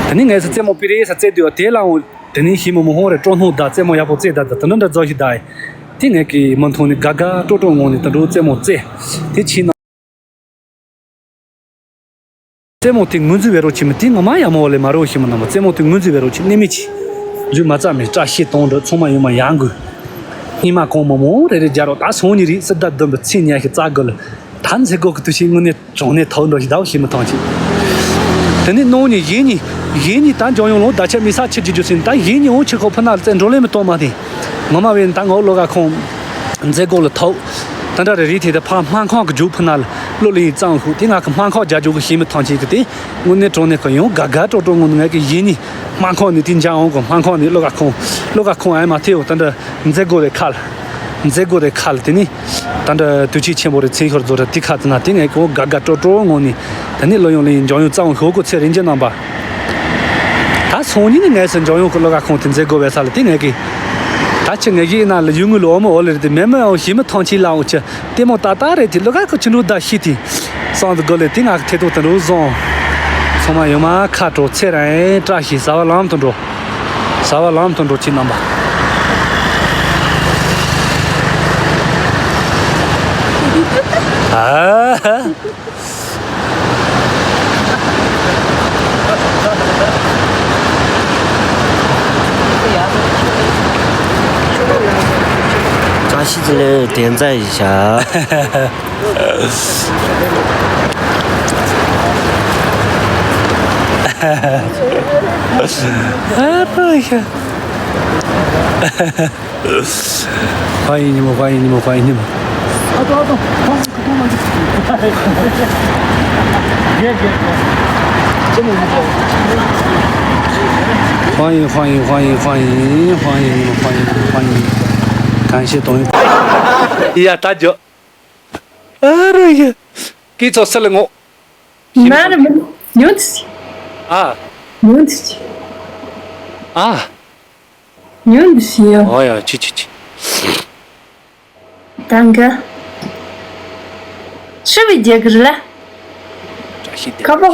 དེ་ནི་ངས་སི་རྩེད་མོ་པི་རེ་ས་རྩེད་དུས་དེ་ལ་འོང་དེ་ནི་ཤི་མི་མོ་ཧོ་རེ་སྤྲོ་སྣང་ད་རྩེད་མོ་ཡག་པོ་རྩེད་ད་ད་དེ་འདྲ་འདྲ་རྫོ་ཤི་ད་ཨེ། དེ་ངས་ཀི་མི་མཐོང་ནི་དགའ་དགའ་སྤྲོ་སྤྲོ་ངང་ནས་དེ་འདྲ་རྩེད་མོ་རྩེད་དེ་ཕྱིན་ན། རྩེད་མོ་དེ་ངོས་འཛིན་བེ་རོ་ཆེ་མི་དེ་ང་མ་ཡ་མོ་ལེ་མ་རོ་ཤི་མི་ནང་པ་རྩེད་མོ་དེ་ངོས་འཛིན་བེ་རོ་ཆེ་གནས་མི་ཆེ། རྫུས་མ་རྩ་མེད་བཀྲ་ཤིས་གཏོང་འགྲོ་ཚང་མ་ཡོང་མ་ཡང་དགོས། སྙིང་མ་གང་མོ་མོ་རེ་རེ་རྒྱ་རོགས་ད་སོང་ཉི་རིགས་སི་ད་བདུན་པ་ཚེ་ཉ་ཤི་རྩ་དགོས་ལ། ད་མཛད་སྒོ་གི་དུས་ཤིག་དངོས་གནས་གྲོང་ནས་ཐོག་འགྲོ་ཞིག་ད་ཤི་མི་ཐང་ཆེ། དེ་ནི་གནོང་ཉི་ཡིན་ཉི་ཡིན་ཉི་ད་འཇོང་ཡོང་ལོ་ད་ཆ་མི་ས་ཆི་རྒྱུ་རྒྱུ་སིན་ད་ཡིན་ཉི་འོང་ཆི་ཁོ་ཕུ་ན་ལ་བཙན་འགྲོ་ལེ་མི་གཏོང་མ་དེ། ངོ་མ་བས་ད་ངོ་ལོ་ག་ཁོང་། མཛད་སྒོ་ལ་ཐོག་ད་འདྲ་རེ་རེ་དེ་ད་ཕ་སྨན་ཁང་གི་རྒྱུག་ཕུ་ན་ལ་བློ་ལེན་གཙང་ཤོག་དེ་ང་གི་སྨན་ཁང་རྒྱ་རྒྱུག་གི་ཤེས་མི་ཐང་ཆེ་གི་དེ་དངོས་གནས་གྲོང་ནས་གི་ཡོང་དགའ་དགའ་སྤྲོ་སྤྲོ་ངོ་ནས་ང་གི་ཡིན་ནི་སྨན་ཁང་ནས་དེ་འཇང་འོང་གི་སྨན་ཁང་ནས་བློ་ག་ཁོང་བློ་ག་ཁོང་ཨེ་མ་ཐེའོ་ད་འདྲ་མཛད་སྒོ་རེ་ཁ་ལ་མཛད་སྒོ་རེ་ཁ་ལ་དེ་ནི་ད་འདྲ་དུས་ཆེན་ཆེན་པོ་རེ་མཚན་ཤོར་རྫོགས་ར་དེ་ཁ་དེ་ན་དེ་ངས་གི་འོ་དགའ་དགའ་སྤྲོ་སྤྲོ་ངོ་ནས་ད་ནི་བློ་ཡོང་ལེ་ཡིན་འཇང་ཡོང་གཙང་ཤོག་གོ་ཚེ་རིན་ཆེན་རྣམ་པ། ད་སང་ཉིན་ནི་ངས་སུ་འཇང་ཡོང་གི་བློ་ག་ཁོང་དེ་མཛད་སྒོ་བས་ས་ལ་དེ་ངས་གི། ད་ཆི་ངས་གི་ཡིན་ན་ལ་ཡུལ་དངོས་ལ་འོ་མོ་འོ་ལེ་རེད་དེ་མེ་མེ་འོ་ཞི་མི་ཐང་ཆེ་ལ་འོ་ཆི་ལྟད་མོ་ཏག་ཏག་རེད་དེ་བློ་ག་ཁོ་ཆི་འགྲོ་ད་ཤི་དེ། སང་དུ་དགོ་ལེ་དེ་ང་གི་ཐེ་ཐོག་དུ་འགྲོ་སོང་། ཚང་མ་ཡོང་མ་ཁ་དྲོ་ཚེ་ར་ཨེ་བཀྲ་ཤིས་ཟ་བ་ལམ་དུ་འགྲོ། ཟ་བ་ལམ་དུ་འགྲོ་ཁྱེད་རྣམ་པ། ཨ། བཀྲ་ཤིས་བདེ་ལེགས་བདེན་རྫ་ཡིན་ཤག་ཨ་པ་ཤ།欢迎你们，欢迎你们，欢迎你们。欢迎欢迎欢迎欢迎欢迎你们，欢迎你们，欢迎你们，感谢懂。呀，大脚。哎呀，给找死了我。 མ་རེད་མ་རེད། ཉོན་ཐུབ་ཀྱི། ཨ། ཉོན་ཐུབ་ཀྱི། ཨ། ཉོན་ཐུབ་ཀྱི་ཡོད། ཨོ་ཡ་ཆི་ཆི་ཆི། ད་འགའ། ཧྲི་བི་རྒྱག་གི་རེད་ལ། བཀྲ་ཤིས་བདེ་ཁ་པོ།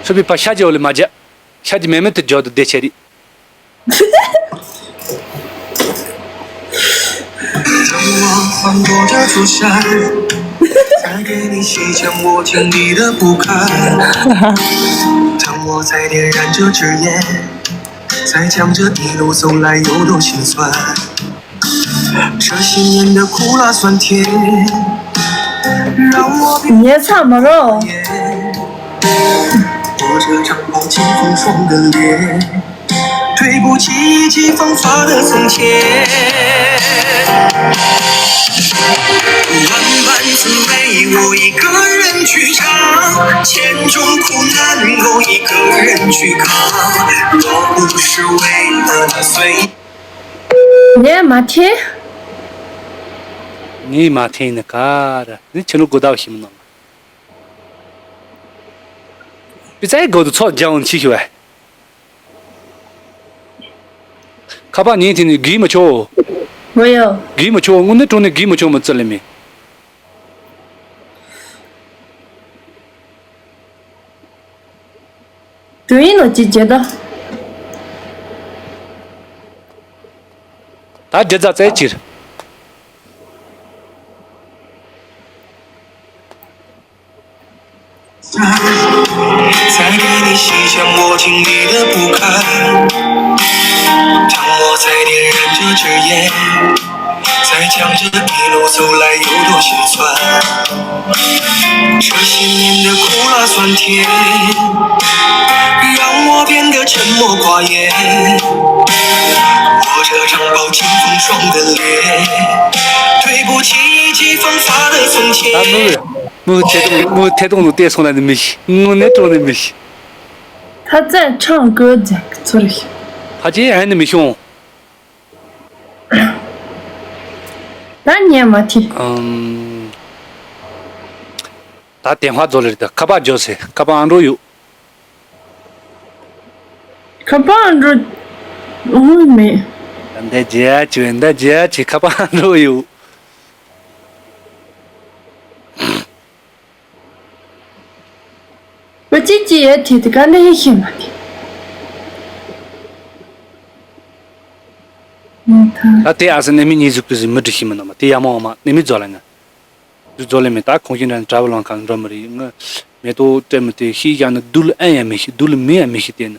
ཧྲི་བི་ཕ་ཤ་རྒྱག་ལེ་མ་རྒྱག་ཤ་རྒྱག་མེད་མེད་དུ་རྒྱག་ཏུ་བསྡད་ཆེ་རེད། 当我翻过这座山，再给你细讲我经历的不堪。当我再点燃这支烟，再讲这一路走来有多心酸。这些年的苦辣酸甜，让我变 ཉལ་ས་མ་རོ། 我这张饱经风霜的脸。 对不起，意气风发的从前。万般滋味我一个人去尝，千种苦难我一个人去扛。若不是为了那岁月。 ངས་མ་ཐེན། ངས་མ་ཐེན་ནི་ག་ར་ནི་ཁྱི་ནུ་གོ་ད་བ་ཤི་མི་ནང་། པི་ཙའི་སྒོ་དུ་ཚོགས་རྒྱང་འོང་ཕྱི་ཤི་བས། ཁ་པར་ཉན་དེ་ནི་གིས་མི་ཆོག་འོ་ཡོ། གིས་མི་ཆོག་དངོས་གནས་དྲང་གནས་གིས་མི་ཆོག་མི་བརྩི་ལེ་མེད། དུ་ཡིན་ནོ་ཅི་བྱེད་ད། ད་རྒྱ་རྫ་རྩའི་ཕྱིར། 再给你细讲我经历的不堪。当我再点燃这支烟，再讲这一路走来有多心酸。这些年的苦辣酸甜，让我变得沉默寡言。我这张饱经风霜的脸，对不起，意气风发的从前。དངུལ་ཐད་གཏོང་དངུལ་ཐད་གཏོང་དུ་བལྟས་སོང་ན་ནི་མི་ཤི། དངུལ་ནི་སྤྲོ་ནི་མི་ཤི། 他在唱歌，讲错了。 ཕ་ཆེ་ཨ་ནི་མི་ཤོང་། ད་ཉན་མ་ཐི། ཨམ། ད་དེ་ཧ་ཛོ་ལེར་ད་ཁ་པར་འཇོག་ཟེར། ཁ་པར་ཨ་འགྲོ་ཡོད། ཁ་པར་ཨ་འགྲོ་དངུལ་མེད། ད་འདི་རྒྱལ་ཡ་ཆེ་བས་འདི་རྒྱལ་ཡ་ཆེ། ཁ་པར་ཨ་འགྲོ་ཡོད། བ་ཅི་ཅི་ཡ་ཐི་དི་ག་ནི་ཧི་ཤི་མ་ཐི། ད་དེ་ཨ་སི་ནི་མི་ཉིས་ཟུག་ཏུ་ཟི་མི་འདྲི་ཤི་མི་ནོ་མ་དེ་ཡ་མོ་མ་ནི་མི་ཛོ་ལ་ན། དུ་ཛོ་ལེ་མེ་ད་ཁོང་ཤི་འདྲ་ནི་ཏྲ་བ་ལོང་ཁང་འགྲོ་མི་རི་ང་མེ་ཏོ་སྤྲད་མི་དེ་ཤི་ཡ་ནི་དུ་ལ་ཨན་ཡ་མི་ཤི་དུ་ལ་མེ་ཡ་མི་ཤི་དེ་ནི།